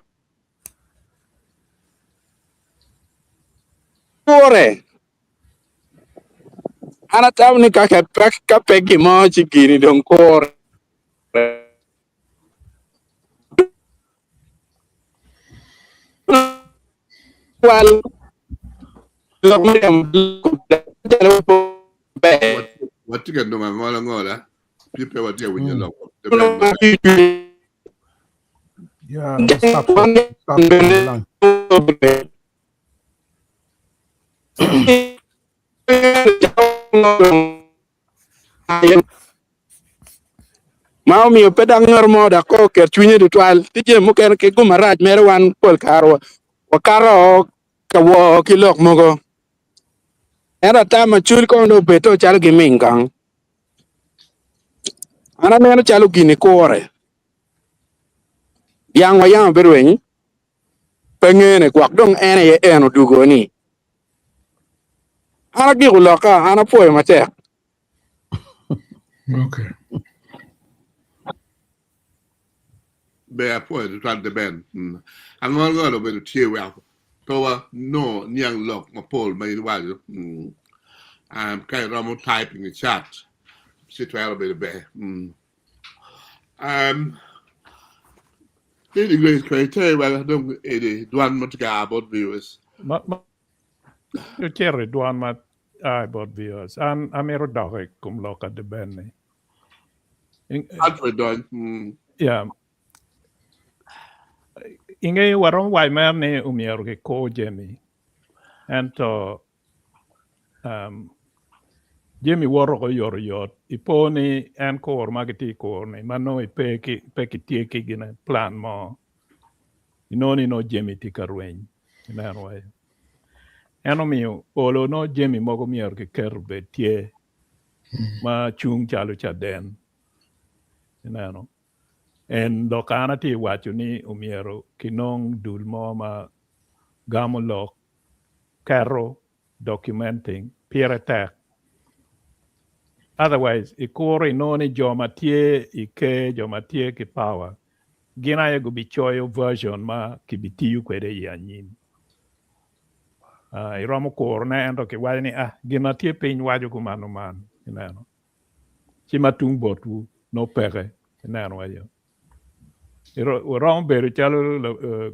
Kure. An atamo ni ka ka pe gin mo ci gini dong kure. Twal lok me ryemo calo ber. Watye ka nongo angola ngola pi pe watye ka winyo lok. Yeah, stop, stop, stop the line. Ma omiyo pe dok ngat mo dok kong oket cwinye tutwal ki jami mukene ki gum marac mere wan pol kare wakato ka woo ki lok mogo. Ento atam macol kong dong obed to calo giming kong. An aneno calo gini kure. Dyang wa yam birweny pe ngene gwok dong en aye en odugo ni. An agiko lokka, an apwoyo matek. Okay. Ber apwoyo tutwal The Ben. Mm. Angol ngol obedo tye wek pe wa no niang lok mapol ma in iwaco. Mm. Um, ka iromo typing i chat ci twero bedo ber. Mm. Um, Lady Grace kong iter wek dong eni dwan ma tye ka a bot viewers. Ma, ma, ocito i dwan ma a i bot viewers. An amito dok i kom lok a The Ben ni. Alfred dony. Mm. Yeah. Ingeyo waromo waco mere ni omyero kikur jami. Ento um, jami woto oko oyotoyot. Ipo ni en kur ma gitye i kur ni ma nongo ipe ki, pe kitye ki gine plan mo. Inongo ni nongo jami tye ka rweny. Ineno wai. En omiyo olo nongo jami mogo myero kiket obed tye ma cung calo caden. Ineno. En dok an atye waco ni omyero kinong dul mo ma gamo lok keto documenting pire tek. Otherwise, ikuro inongo ni jo ma tye i ker, jo ma tye ki power, gin aye gubicoyo version ma kibitiyo kwede i anyim. Uh, iromo kurone ento kiwaco ni ah, gin ma tye piny waco kumano man, ineno. Ci ma tung botwu nongo peke, ineno aye. Oromo bedo calo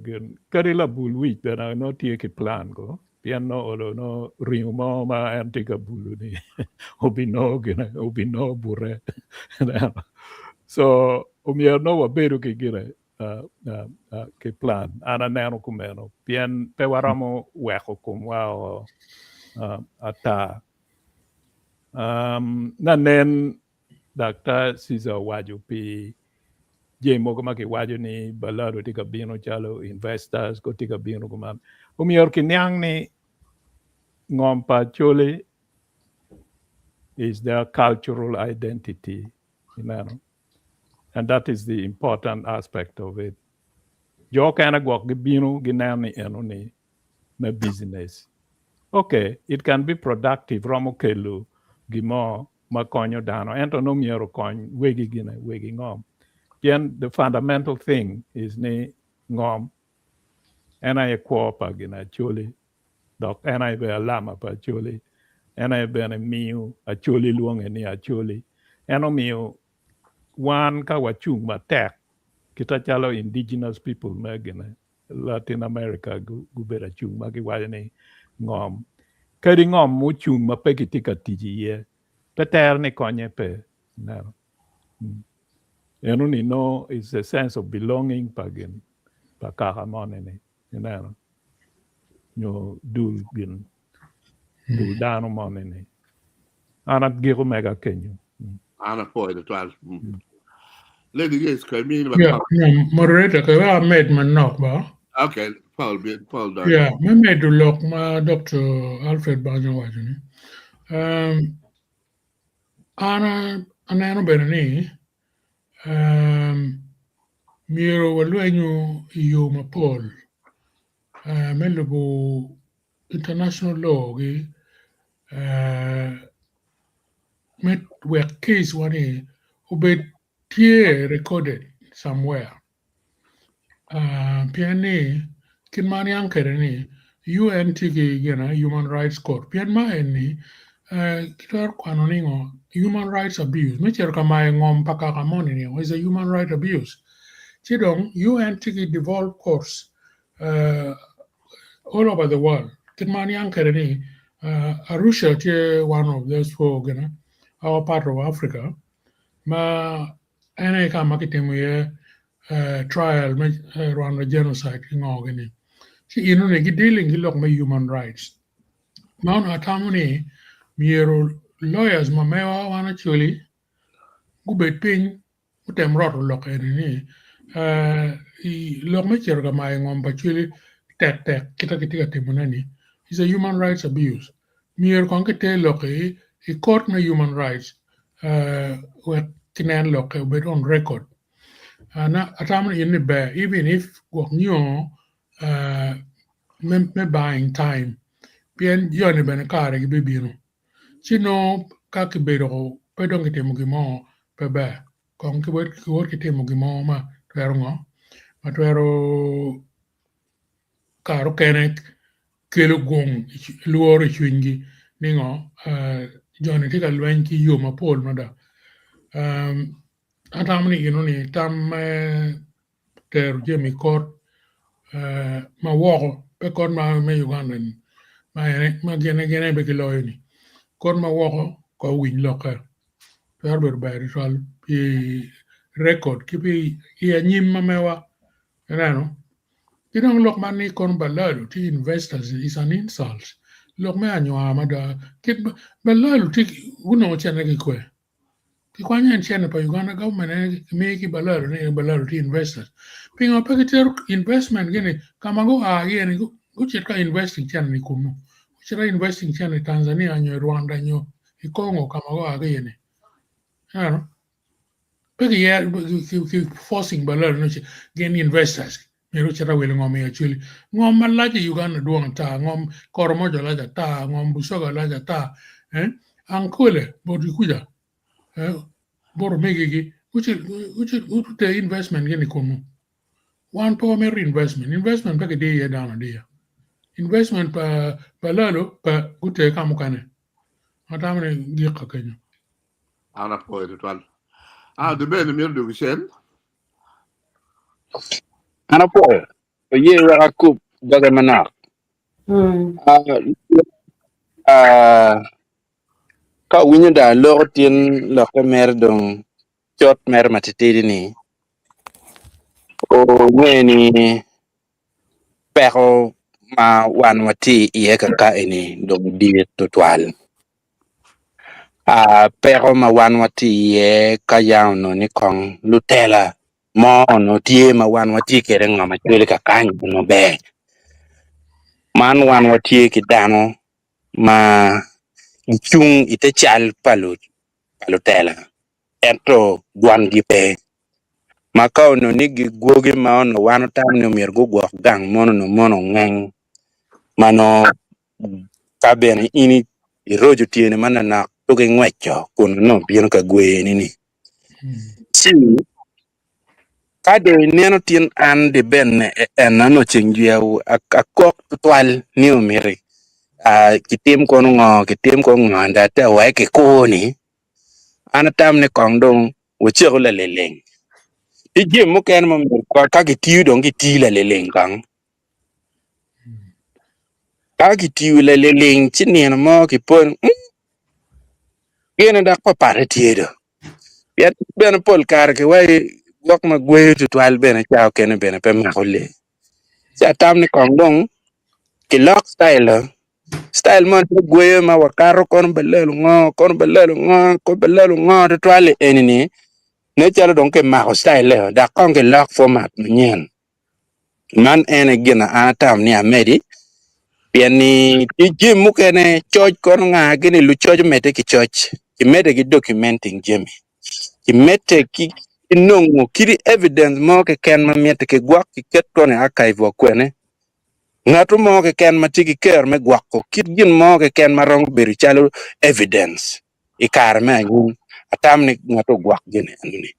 gin kadi labul wic bene nongo tye ki plan ko pien nongo olo nongo ringo mo ma en tye ka bulo ni obinongo gine obinongo bute so omyero nongo wabedo ki gine ki plan an aneno kumeno pien pe waromo weko komwa o ata nanen Daktar Caesar owaco pi jami mogo ma kiwaco ni balado tye ka bino calo investors ko tye ka bino kuman. Omyero kiniang ni ngom pa Acholi is their cultural identity, ineno? And that is the important aspect of it. Jo okene gwok gibino gineno ni eno ni me business. Okay, it can be productive, romo kelo gimo ma konyo dano, ento nongo myero okony wegi gine, wegi ngom. Pien the fundamental thing is ni ngom en aye kwo pa gin Acholi, dok en aye bene alama pa Acholi, en aye bene miyo Acholi lwonge ni Acholi. En omiyo wan ka wacung matek kita calo indigenous people me gine Latin America gubedo acung ma giwaco ni ngom kadi ngom mucung ma pe kitye ka tic iye pe tere ni konye pe. Ineno? Eno ni no is a sense of belonging pa gin pa kaka moni ni. Ineno? Nyo dul gin dul dano moni ni. An agiko mega kenyo. An apwoyo tutwal. Lady Grace, kwe mini ba Yeah, yeah, moderator, ka wa med manok ba. Okay, Paul, Paul done. Yeah, me medo lok ma Dr. Alfred Banyo owaco ni. Um, an aneno bene ni um, myero walwenyo i yo mapol uh, me lubo international law gi uh, me wek case wa ni obed tye recorded somewhere. Uh, pien ni kit ma aniang kwede ni UN tye ki gine human rights court pien ma eni kitwero kwano ni ngo human rights abuse me cito ka mayo ngom pa kaka moni ni is a human right abuse ci dong UN tye ki devolved courts all over the world kit ma aniang kwede ni Arusha tye one of those four gine our part of Africa ma en aye ka ma kitimo iye trial me Rwanda genocide ki ngo gini ci enoni gi dealing ki lok me human rights ma onongo atamo ni myero lawyers ma mewa wan Acholi gubed piny gutem roto lok eni ni lok me cito ka mayo ngom pa Acholi tek tek kita kitye ka timone ni is a human rights abuse myero kong kiter lok i court me human rights wek kinen lokke obed on record atamo ni in ni ber even if gwok nyo me buying time pien joni bene kare gibibino ci nongo ka kibedo pe dong kitimo gin mo pe ber kong kiwot ki timo gin mo ma twero ngo ma twero kare okene kelo gung lworo i cwinygi ni ngo joni tye ka lweny ki yo mapol mada atamo ni enoni tam me tero jami i court ma woko pe court me Uganda ni ma gin aye pe giloyo ni court ma woko ko owiny lokke twero bedo ber tutwal pi record ki pi i anyim ma mewa ineno ki dong lok man ni kono Balalu tye investors is an insult lok me anywar mada kit Balalu tye gunongo cente ki kwe kikwanyo en cente pa Uganda government en kimiyo ki Balalu ni Balalu tye investors pingo pe gitero investment gini ka ma gua ki iye ni gucit ka investing cente ni kunu gucit ka investing cente i Tanzania nyo i Rwanda nyo i Congo ka ma gua ki iye ni ineno pe ki forcing Balalu ni gin investors myero gucit ka wilo ngom i Acholi ngom malac i Uganda dwong ata ngom Koromoja lac ata ngom Busoga lac ata Ankole botgi kuca bot omegigi guter investment gini kunu wan pe wamito investment investment pe kidiyo iye dano adiya investment pa Balalu pe guter ka mukene atamo ni gik ka kenyo. An apwoyo tutwal. Ah, the bene myero dwogi cen. An apwoyo. Oye wek akub doge manok. Ah, ah, ka awinyo dong aloko tin lokke mere dong cot mere matitidi ni onge ni peko ma wan watye iye kaka eni dong dit tutwal. Ah, peko ma wan watye iye ka ya onongo ni kong lutela mo onongo tye ma wan watye kwede ngo ma cwele kakany onongo ber. Man wan watye ki dano ma gicung ite cal pa lutela ento dwangi pe. Ma ka onongo ni gigwogi ma onongo wan otamo ni myero gugwok gang mono onongo mono ongeng ma nongo ka bene in iroco tyeni manonok ci gingweco kun nongo bino ka gweni-ni. Ci ka dong ineno tin an di bene en onongo ceng jwiya akok tutwal ni omiti kitim kono ngo kitim kono ngo ento ate wek kikur-ni an atamo ni kong dong waceku laleleng ki jami mukene ma myero ka kitiyo dong kiti laleleng kong. Ka kitiyo laliling ci nino mo kiponi mm gine dok papatte tye do pien bene pol kare kiwaci gwok ma gweyo tutwal bene ca okene bene pe mako lee ci atam ni kong dong kilok citayil-lo citayil moni me gweyo ma wakato kono balalo ngo kono balalo ngo kono balalo ngo tutwal-li eni-ni nen calo dong kimako citayil-leo dok kong kilok fomat manyen. Man en aye gin na an atamo ni amedi pien ni tye jami mukene coc kono nga gini lucoc omedde ki coc kimedde ki documenting jami kimedde ki nongo kidi evidence mo keken ma mitte kigwok kiket kono i archive wa kwene ngat mo keken ma tye ki kero me gwoko kit gin mo keken ma romo bedo calo evidence i kare me anyim atamo ni ngat ogwok gin enoni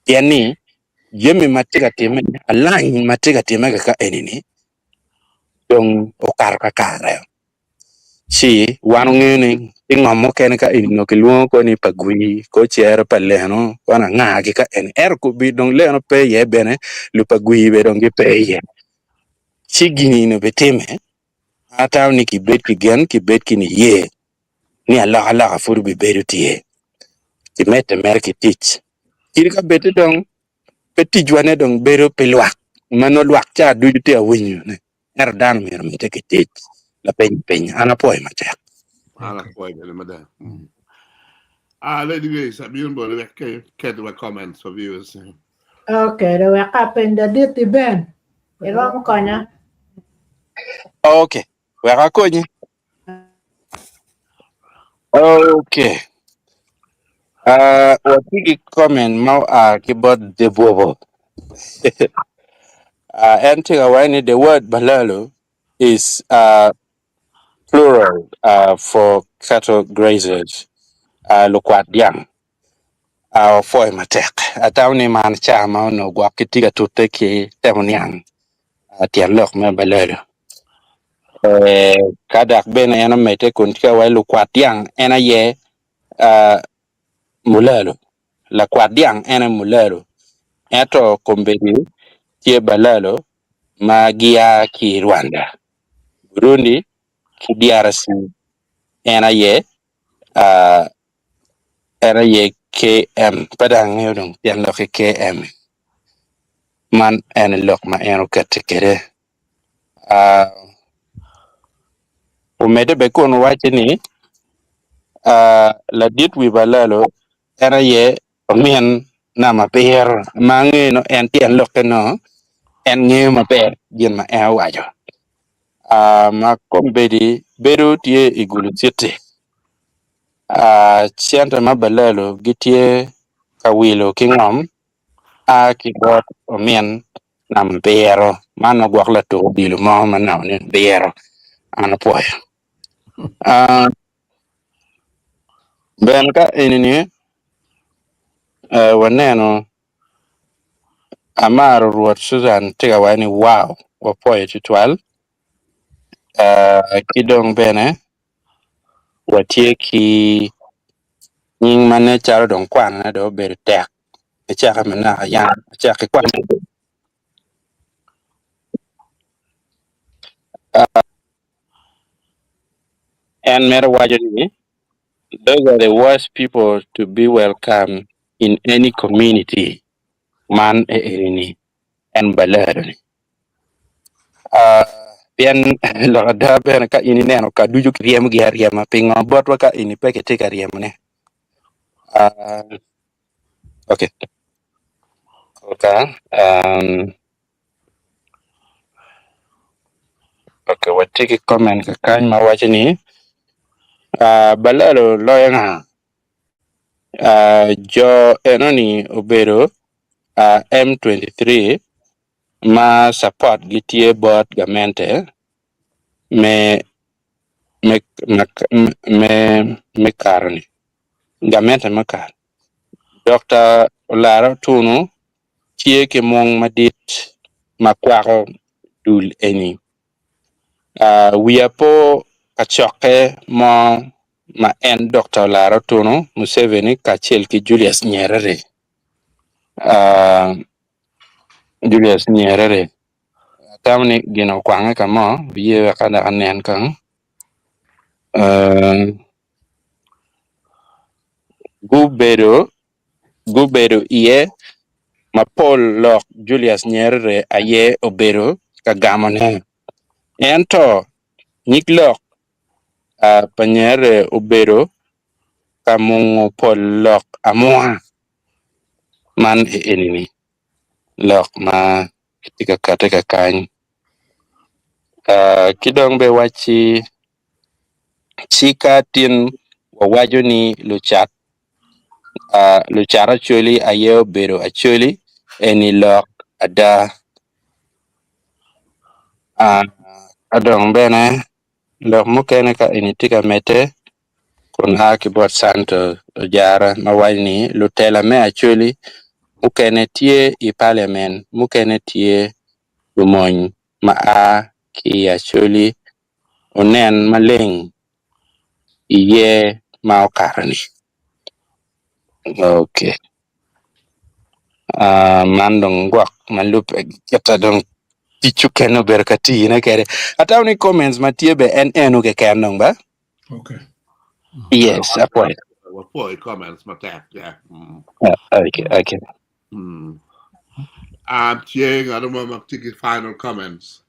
pien ni jami ma tye ka timme alany ma tye ka timme kaka eni-ni. Dong okato kakare. Ci wan ongeyo ni ki ngom mukene ka eni onongo kilwongo ko ni pa gwi ko cere pa leno kono anga-gi ka eni ento kombeddi dong leno pe iye bene lupagwi bene dong gipe iye ci gin eni obitime an atamo ni kibed ki gen kibed ki niye ni alokaloka pud obibedo tye kimedde mere ki tic kadi ka bed ni dong pe ticwa-ne dong bedo pi lwak ma nongo lwak ca ducu tye ka winyone. Ento dano myero omedde ki tic lapiny piny. An apwoyo matek. An apwoyo bene mada. Ah, Lady Grace, abino boti wek ket wa comments for viewers. Okay, do wek apeny ladit Ben. Iromo konya? Okay, wek akonyi. Okay. Watye ki comment ma oa ki bot Debobo. En tye ka waco ni the word balalo is plural for cattle grazers, lukwat dyang. Wapwoyo matek. Atamo ni man ca ma onongo gwok gitye ka tute ki temo niang tyen lok me balalo. Ka dok bene en omedde kun tye ka waco lukwat dyang en aye mulalo, lakwat dyang en aye mulalo ento kombeddi tye balalo ma gia ki i Rwanda, Burundi ki DRC en aye en aye KM pe dong angeyo dong tyen lok ki KM man en lok ma en okati kwede omedde bene kun waco ni ladit wi balalo en aye omin namba abiro ma angeyo ni en tyen lokke nongo en ngeyo maber gin ma en owaco ma kombeddi bedo tye i Gulu City cente ma balalo gitye ka wilo ki ngom a ki bot omin namba abiro man ma gwok latuk odilo mo ma namba ni abiro an apwoyo bene ka eni-ni waneno amaro Rwot Susan tye ka waco ni wow wapwoyo tutwal ki dong bene watye ki nying ma nen calo dong kwanone dong obedo tek ecake ma naka yam ecak ki kwan en mere waco ni those are the worst people to be welcome in any community man eni en balero-ni. Pien lok ada bene ka in ineno ka ducu kiryemogi aryema pingo botwa ka eni pe kitye ka ryemone? Okay. Okay, watye ki comment kakany ma waco ni balalo loyo nga? Jo enoni obedo M23 ma support gitye bot gamente me me kare-ni, gamente me kare. Dokta Olara Otuno tye ki mung madit ma kwako dul eni. Wiya po kacokke mo ma en Dokta Olara Otuno, Museveni kacel ki Julius Nyerere. Julius Nyerere atamo ni gin okwange ka mo biye wek dok anen kong. Gubedo gubedo iye mapol lok Julius Nyerere aye obedo ka gamone. Ento nyig lok pa Nyerere obedo ka mungo pol lok amunga man eni-ni lok ma kitye ka kati kakany ki dong bene wacci ci ka tin wawaco ni lucat Acholi aye obedo Acholi eni lok ada ka dong bene lok mukene ka eni tye ka medde kun a ki bot Santo Ojara ma waco ni lutela me Acholi mukene tye i paliamen mukene tye lumony ma a. ki i Acholi onen maleng i yer ma okato-ni. Okay. Ah, man dong gwok ma lubbe ki kita dong tic okene obedo ka tine kede. Atamo ni comments ma tye be en eno keken dong ba? Okay. Yes, apwoyo. Wapwoyo comments matek. Yeah. Okay. Tye ngat mo ma tye ki final comments?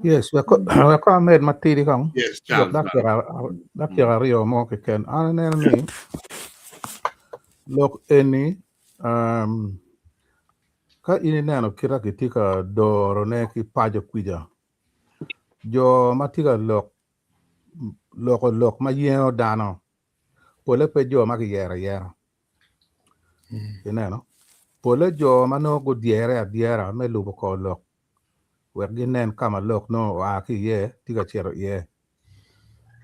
Yes, wek wek amed matidi kong. Yes, Lok Charles. dakika aryo mo keken. An aneno ni lok eni ka in ineno kita kitye ka dorone ki paco kwica, jo ma tye ka lok loko lok ma yengo dano pole pe jo ma giyero ayera. Ineno? Pole jo ma nongo gudyere adyera me lubo kor lok wek ginen ka ma lok nongo oa ki iye tye ka cito iye.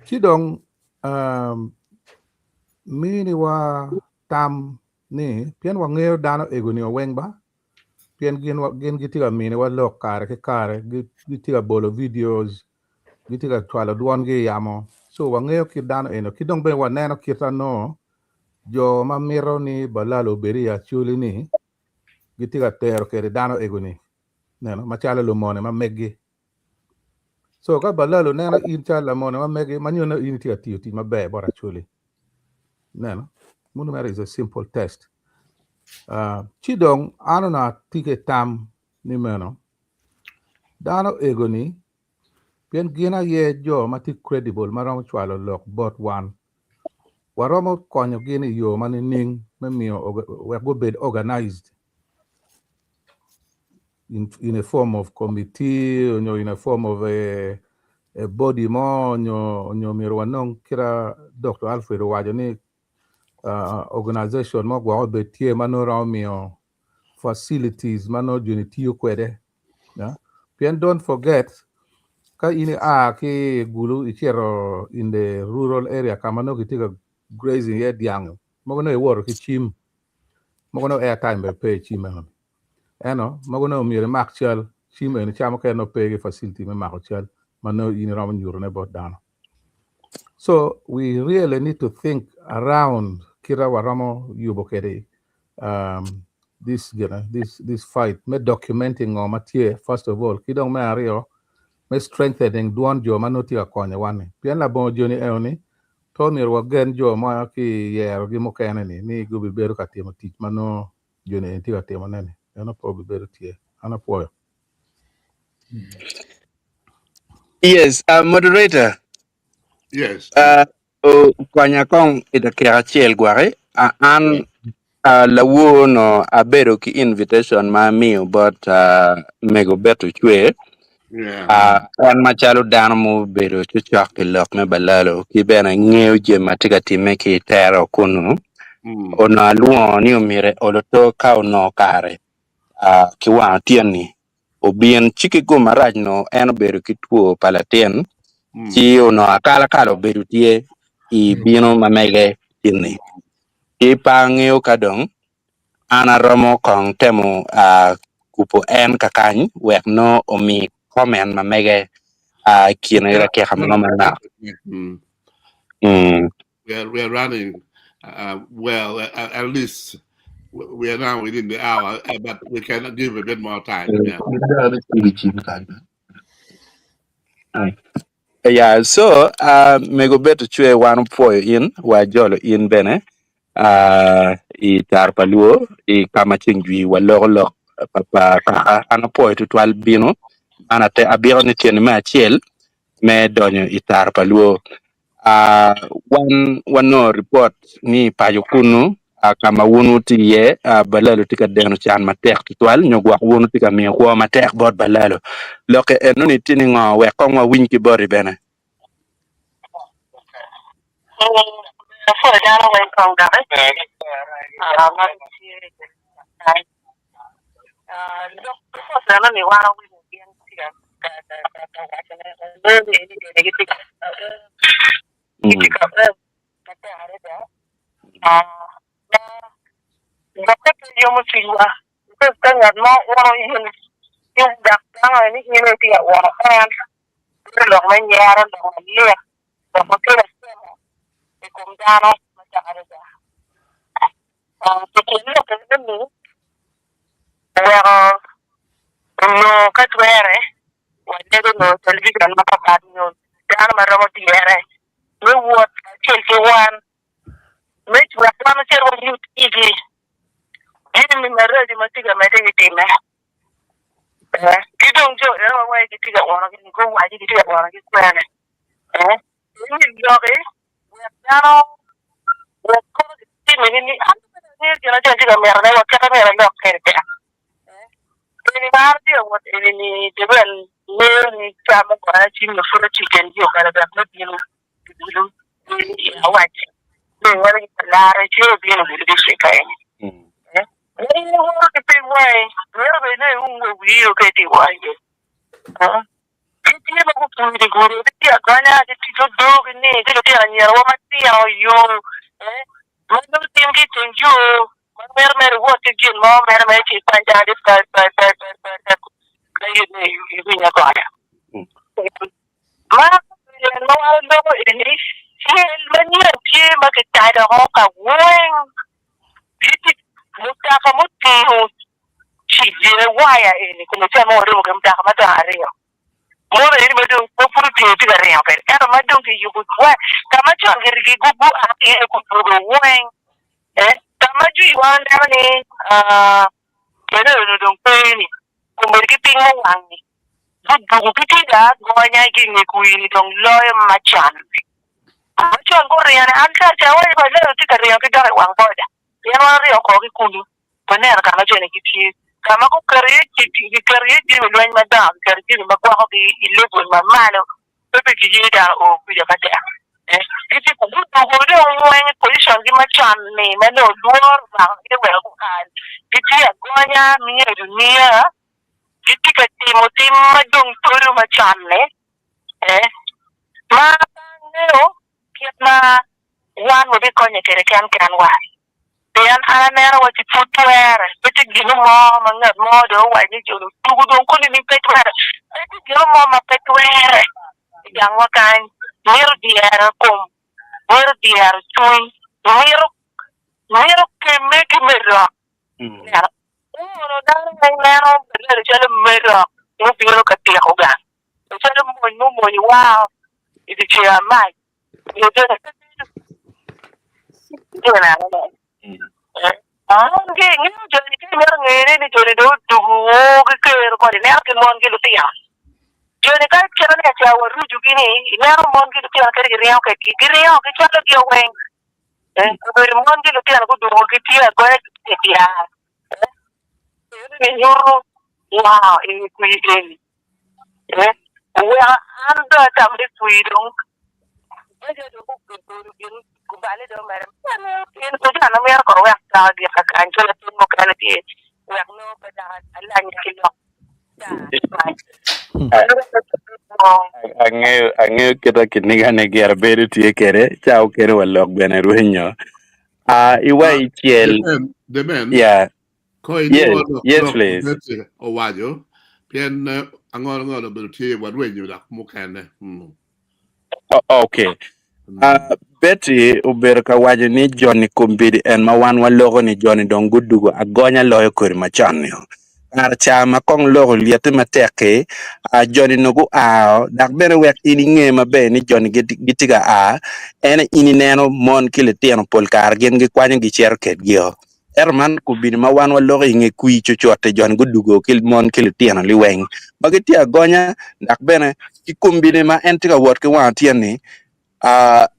Ci dong um, miniwa tam ni pien wangeyo dano ego-ni weng ba, pien gin, gin gitye ka miniwa lok kare ki kare, gitye ka bolo videos, gitye ka cwalo dwongi i yamo. So wangeyo kit dano eno. Ki dong bene waneno kit ango jo ma mito ni Balalo obed i Acholi ni gitye ka tero kwede dano ego-ni, neno, macalo lumone ma meggi. So ka Balalo neno in calo lamone ma meggi, ma nyo in itye ka tiyo tic maber bot Acholi. Neno, munu mere is a simple test. Ci dong an onongo atye ki tam ni meno dano ego-ni pien gin aye jo ma tye credible ma romo cwalo lok bot wan. Waromo konyo gin i yo ma nining me miyo wek gubed organized in a form of committee nyo in a form of a body mo nyo myero wanong kita Dr. Alfred owaco ni organization mo gwok obed tye ma nongo romo miyo facilities ma nongo joni tiyo kwede. Pien don't forget ka in ia ki i Gulu icito in the rural area ka ma nongo kitye ka grazing iye dyang mogo nongo iwoto ki cim, mogo nongo airtime bene pe i cim eno. Eno mogo nongo myero imak cal cim eni ca mukene nongo pe ki facility me mako cal ma nongo in iromo nyutone bot dano. So we really need to think around kita waromo yubo kwede this you know, this fight me documenting ngo ma tye first of all ki dong me aryo me strengthening dwon jo ma nongo tye ka konyo wan ni pien labongo joni eno ni to myero wagen jo ma ki yerogi mukene ni ni gubibedo ka timo tic ma nongo joni eni tye ka timone ni eno pe obibedo tye. An apwoyo. Yes, moderator. Yes. Konya kong i dakika acel gwaki. An lawor no abedo ki invitation ma amiyo bot mego Beto Cwer. En macalo dano mubedo cocok i lok me Balalo ki bene ngeyo jami ma tye ka timme ki i tero kunu. Onongo alwongo ni omyero oloto ka onongo kare ki wang otyeni obin ci ki gum marac no en obedo ki two pa latin ci onongo akalakala obedo tye i bino ma mege tin-ni ki pe angeyo ka dong an aromo kong temo kubo en kakany wek nongo omi comment ma mege i kine dakika mo manok. We are running well, at least we are now within the hour, but we can give a bit more time. Yeah. Yeah, so mego beto cwe wan opwoyo in wa jolo in bene i tar pa luo i kama ceng jwi wa loko lok pa pa kaka an apwoyo tutwal bino an ate abiko ni tyeni me acel me donyo i tar pa luo. Wan wanongo ripot ni paco kunu ka ma wun wutye iye balalo tye ka deno can matek tutwal nyo gwok wun wutye ka miyo kwo matek bot balalo. Lokke enoni tye ni ngo wek kong wawiny ki boti bene. nongo ni in aye itye ka woro en, bedo lok me nyero, lok malit, lok ma kelo akemo i kom dano matek adada. Pi tyen lok eno-ni, oweko onongo ka twere walego nongo telebijon mapatpat nyo dano ma romo dyere me wot kacel ki wan me wek wan ocit wanyut igi jami maraco ma tye ka medde ki timme. Ki dong jo eno ma wai gitye ka unogi ni guwaci gitye ka unogi kwene. Eni loki wek dano wek kono gitimi ni an pe angeyo gin acel tye ka mitone wa kite myero alok kwede tek. Eni ma an atye ka wot eni ni Debel ngeyo ni ca mukene cim nyo pud atye i kin jo kare wek me bino i gudo ni awacce ni wele ki kalare ce obino i gudo district ka eni. In iwoto ki piny wangi myero bed ni ium wii o ka itye ka wot iye. Gitye ma gupur i gudo, gitye agonya, gitye ki odoo ni ki lutino anyirawa matino yo ma nongo timgi i teng yo ma mito mere iwot ki gin mo mere ma ci ikwany dano ni pa pa pa pa pa pa ka in iwinyo agonya. Ma en ma wan waloko eni cel manyen tye ma kitado oko ka weng gitye mutoka mutingo ci gine waya eni kome ca ma warumo ki mutoka madongo aryo mono eni ma dong ma pud otingo tye ka ringo kwede ento ma dong kiyubo waya ka ma con gua ki iye gudwogo weng ka ma jwi wan neno ni bene onongo dong pe ni kombeddi ki piny muwang-ngi gudwogo gitye ka agonya ki i nge kwir-ni dong loyo macon macon guringo-ni an kare ca awaco ni alego tye ka ringo ki dok i wang boda pien wan oringo oko ki kunu. Waneno ka ma joni gitye, ka ma guketo iye giketo iye jami lweny madongo, giketo jami ma gwokogi i level ma malo pe be giye dano o kwija matek. Gitye ku gudugo dong weng i position gi macon-ni ma nongo lworo omakogi oweko gukal. Gitye agonya miyo dunia, gitye ka timo tim ma dong todo macon-ni ma pe angeyo kit ma wan wabikonye kwede kenkenwa. Pien an aneno wa ci pud twere, pe tye gino mo ma ngat mo dong owaco ni joni otugo dong koni ni pe twere. Pe tye gino mo ma pe twere i gangwa kany. Mito dyero kom, mito dyero cwiny, mito mito kemme ki me rok. Ineno? Oro dano weng neno bedo calo me rok mubino ka tyeko gang, calo mony mumonyo wa i dye ceng amac. Angeyo angeyo kita kiniga ni gire bedo tye kwede ca okene wa lok bene rwenyo. Ah, iwa Ah, i cel. the man, the man, Yeah. ko Yes, inwo lok yes lok please. Betty owaco pien angolo ngolo obedo tye warwenyo dok mukene. Mm. O- okay. Ah, Betty obedo ka waco ni joni kombeddi en ma wan waloko ni joni dong gudugo agonya loyo kodi macon-ni. Kare ca ma kong lok olyette matek-ki, ah, joni nongo gua dok bene wek in inge maber ni joni gitye ka a, en aye in ineno mon ki litino pol kare gin gikwanyo gicito kedgio. Ento man kombeddi ma wan waloko i nge kwir cucut-ti joni gudugo ki mon ki litino liweng ma gitye agonya dok bene ki kombeddi ma en tye ka wot ki wang otyeno-ni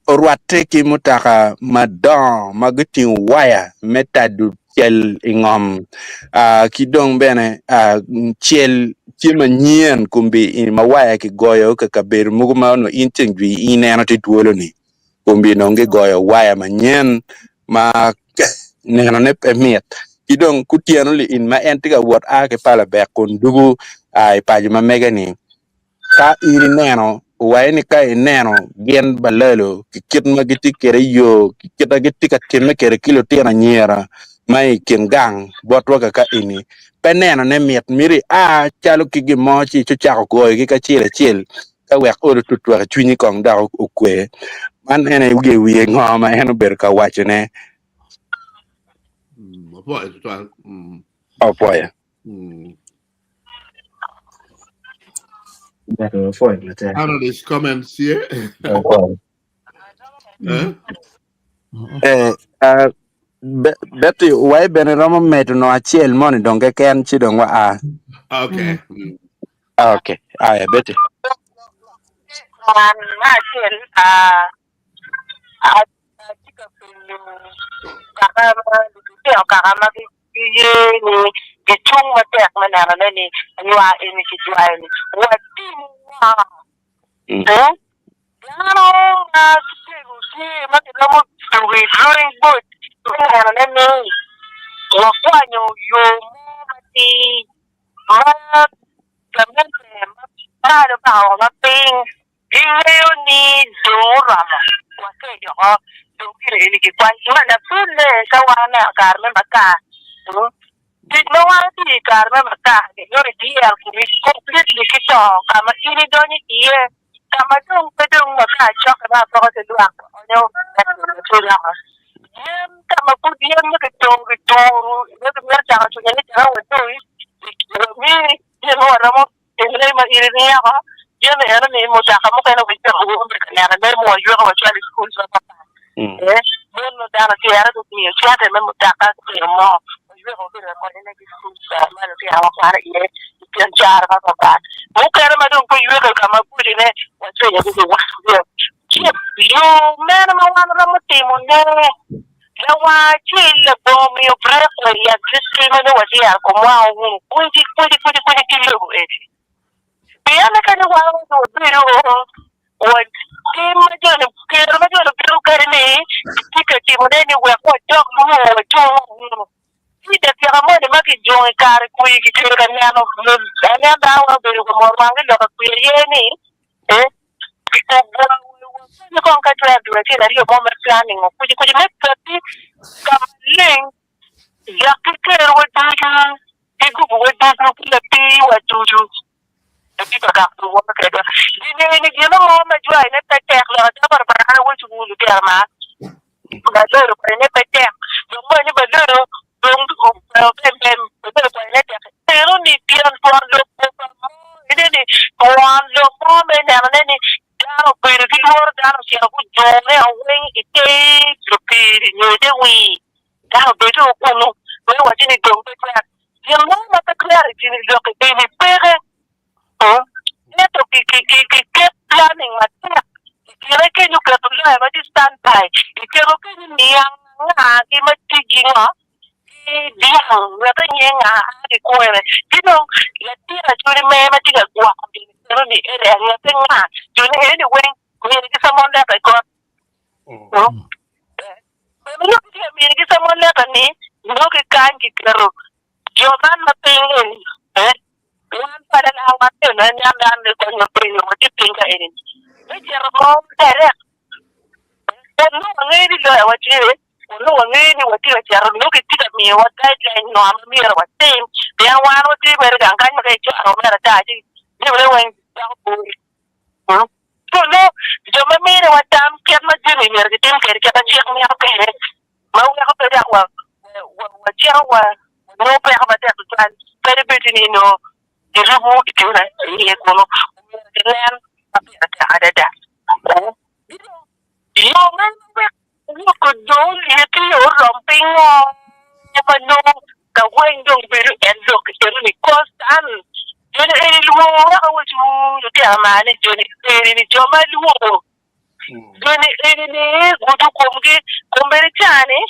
orwatte ki mutoka madongo ma gutingo waya me tado cel i ngom ki dong bene cel tye manyen kombeddi ma waya kigoyo i kabedo mogo ma onongo in ceng jwi ineno tye twolo-ni. Kombi dong gigoyo waya manyen ma nenone pe mit ki dong kutyeno liin ma en tye ka wot a ki pala bek kun dugo a i paco ma mege-ni ka in ineno owaco ni ka ineno gin balalo ki kit ma gitye kwede i yo ki kit ma gitye ka timme kwede ki lutino anyira ma i kin gang botwa kaka eni. Pe nenone mit mito ia calo ki gin mo ci icako goyogi kacel acel ka wek olo tutwek i cwinyi kong dok okwe. Man en aye wiye wiye ngo ma en obedo ka wacone. Apwoyo tutwal. Apwoyo. Analyst comments here. Eh? Eh, ah, Be- Betty, wai bene romo medo no acel moni dong keken ci dong wa a. Okay. Ah, okay. Aya, Betty. Man me acel, ah, atye ka penyo kaka ma lutino kaka ma giye ni gicung matek me nenone ni anywar eni kijwayo ni watimo ngo? Eh? Dano ma gitego tye ma giromo tuko i drawing board me nenone ni wakwanyo yo mo matir ma gamente ma malo paka wa ma piny Gingeyo ni dong oromo wakec oko, dong gin eni gikwany. Ma labolle, ka wan waneno kare me makar, tic ma wan otiyo i kare me makar ni nongo idyero komi completely ki to ka ma in idonyo iye, ka ma dong pe dong makar cokke ma apoko ki lwak onyo oko. Yen ka ma pud yen ma kitongo kituru nyo kimito cako cunye ni calo wadoi, wamini gin ma waromo Timone ma in iryeko, jami eno ni mutoka mukene wacito wun ka neno ne mu wayweko wacwalo i cukul mapatpat. Ee, mon ma dano tyere gumiyo cente me mutoka gutimo mo, wayweko wabedo ka konyone ki cukul ma lutino wakwano iye i kin caro mapatpat. Mukene ma dong pe yweko i ka mabocone wacwenyogi ki wanggi. Ci yo mene ma wan romo timone? Lawang acel labongo miyo brek wa i agikki ma nongo wadyero komwa wunu kweci kweci kweci kweci ki lobo eni. Pien kadi wan onongo wabedo wa tim ma joni kero ma joni obino kwede ni gitye ka timone ni wek wadok lwor wacung wunu. Ci dakika moni ma kijungo i kare kwir kitedo ka neno aneno dano weng obedo ka moro wangi lok akwir ye ni eh Wapenyo kong ka twero dwe acel aryo mo me planning okwici kwici me kati ka maleng dok ki kerowa ducu ki gubuwa ducu ki lapiwa ducu atye ka gamo woko kwedwa. Gingeyo ni gin mo ma jwayone pe tek lok ada barabara an awaco wu lutino ma baloro kwayone pe tek dok bene baloro dong baloro kwayone tek eno ni pien twon lok goba mo ene ni twon lok mo me nenone ni dano obedo ki lworo dano ocito gujunge weng i te lupiri nyo i te wir dano obedo kunu me waco ni dong pe twero gin mo ma pe twero i kin lok eni peke. Ento kiket planning matek i kine kenyo keto lawyer ma tye stand by iketo kenyo niang anga gi ma ticgi ngo ki dyang wek enye nga a ki kwene ki dong latin acholi mere ma tye ka gwoko gin eno ni area ngete nga joni eni weng myero ki summon letter i kot bene nongo kitye ka mini ki summon letter ni nongo ki kany kiketo jo man ma piny eni Wan pada na wan bene niang dano ni kony ma penyo wa tye piny ka eni me cito mo direct kun nongo wangeyo ni lawyer wa tye kun nongo wangeyo ni watye ka cito nongo kitye ka miyo wa guideline ngo ma myero watim pien wan watye mere gang kany ma ka icwalo mere ata ci jamine weng doko bor so nongo jo ma miniwa tam kit ma jami myero kitim kwede kit ma cik mito kwede ma weko pe dok wacito wanongo peko matek tutwal kadi bed ni nongo girubo i kine iye kunu omyero ginen ma pire tek adada. Yo meno wek woko dong olyeti orom pingo ma nongo ka weng dong bedo en lok eno ni constant joni eni lwor weko awaco lutino mar ni joni eni ni jo ma lwor. Joni eni-ni gudo komgi, kombeddi ca-ni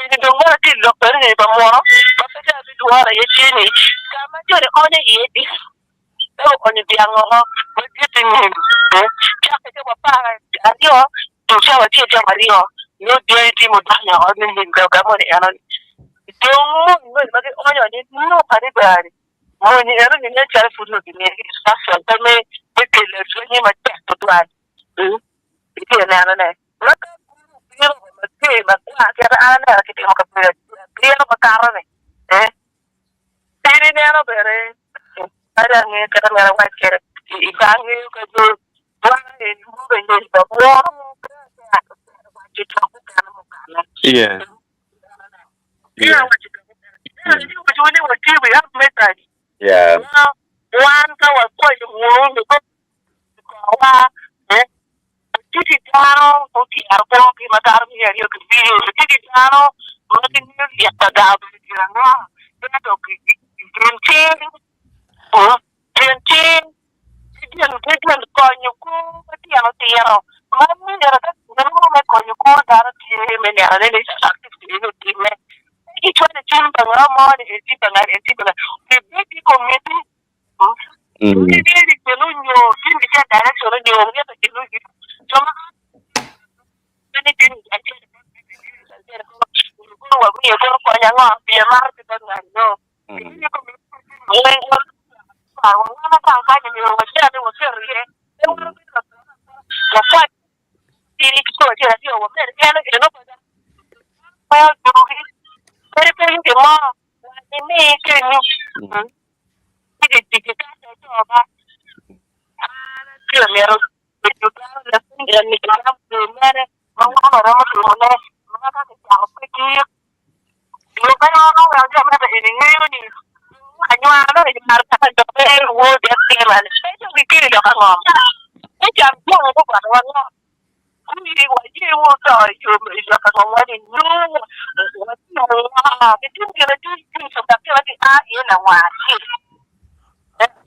eni dong mere tye i lok bene ni pa muno ma pe dong abidworo iye tye ni, ka ma joni onyo iye dyang, ka guonyo dyang woko madit i ngom, cakke cawa 12 to cawa acel cawa aryo nongo dyangi tye mudonyo woko ni lim ka moni enoni. Dong mony moni ma gionyo ni nok adada-ni. Mony enoni nen calo pud nongo gimiyogi instruction pe me kelo lwenye matek tutwal. Itye ka nenone? Ma ka buru obino mager makwar kit ma an aneno kitimo kabedo abiro makato-ni, in ineno? Yeah. Yeah. Yeah. Mm. Mm.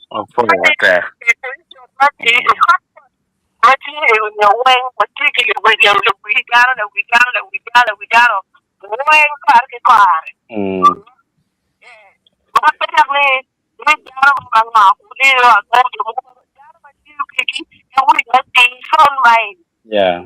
Opwoyo matek. Mm. Yeah.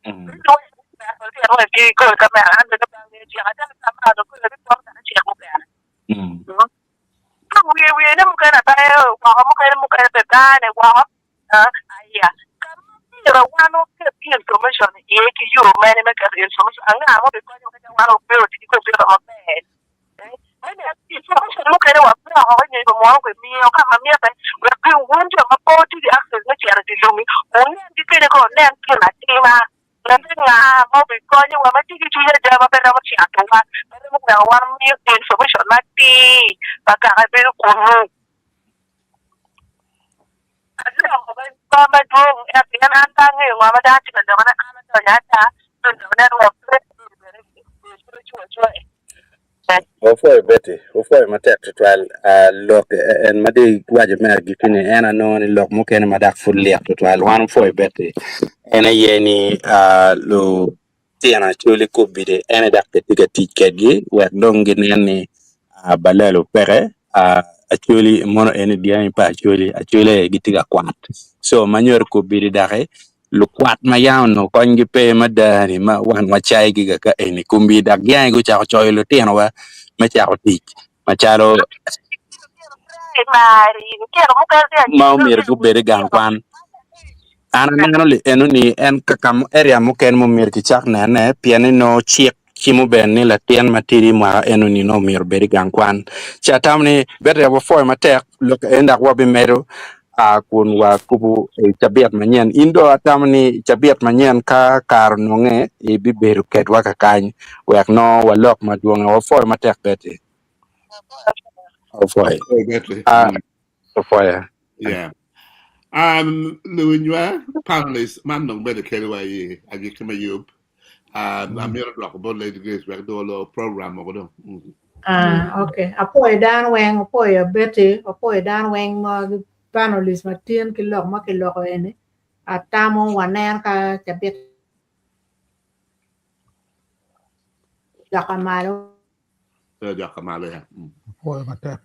Mm. Mm. Opwoyo Betty, opwoyo matek tutwal. Ah, lok eh, en ma dong iwaco me agikki-ni en anongo ni lok mukene ma dok pud lit tutwal. Wan opwoyo Betty. En aye ni ah, lutino Acholi Kubidi en aye dok kitye ka tic kwedgi wek dong ginen ni ah, balalo peke. Ah, Acholi mono eni dyangi pa Acholi, Acholi aye gitye ka kwat. So ma nyuto Kubidi doki Lukwat ma yam onongo konygi pe mada-ni ma wan wacayogi kaka eni komgi dok gin aye gucako coyo lutinowa me cako tic macalo ma omyero gubed i gang kwan. An aneno li eno-ni en kaka area mukene ma omyero kicak nene pien ni nongo cik cimo bene ni latin matidi mwaka eno-ni nongo myero obed i gang kwan. Ci atamo ni bene wapwoyo matek lok eni dok wabimedo a kun wakubo i cabit manyen. In dong atamo ni i cabit manyen ka kare ononge ibibedo kedwa kakany wek nongo walok madwonge. Wapwoyo matek Betty. Wapwoyo. Wapwoyo Betty. Ah, wapwoyo. Yeah. Um, luwinywa, panelists, man dong bedo keliwa i agikki me yub. Ah, amito dwoko bot Lady Grace wek dong olo program mogo dong. Ah, okay. Apwoyo dano weng, apwoyo Betty, apwoyo dano weng ma panelist ma tin ki lok ma kiloko eni. Atamo wanen ka cabit dok malo. Dok malo ya. Apwoyo matek.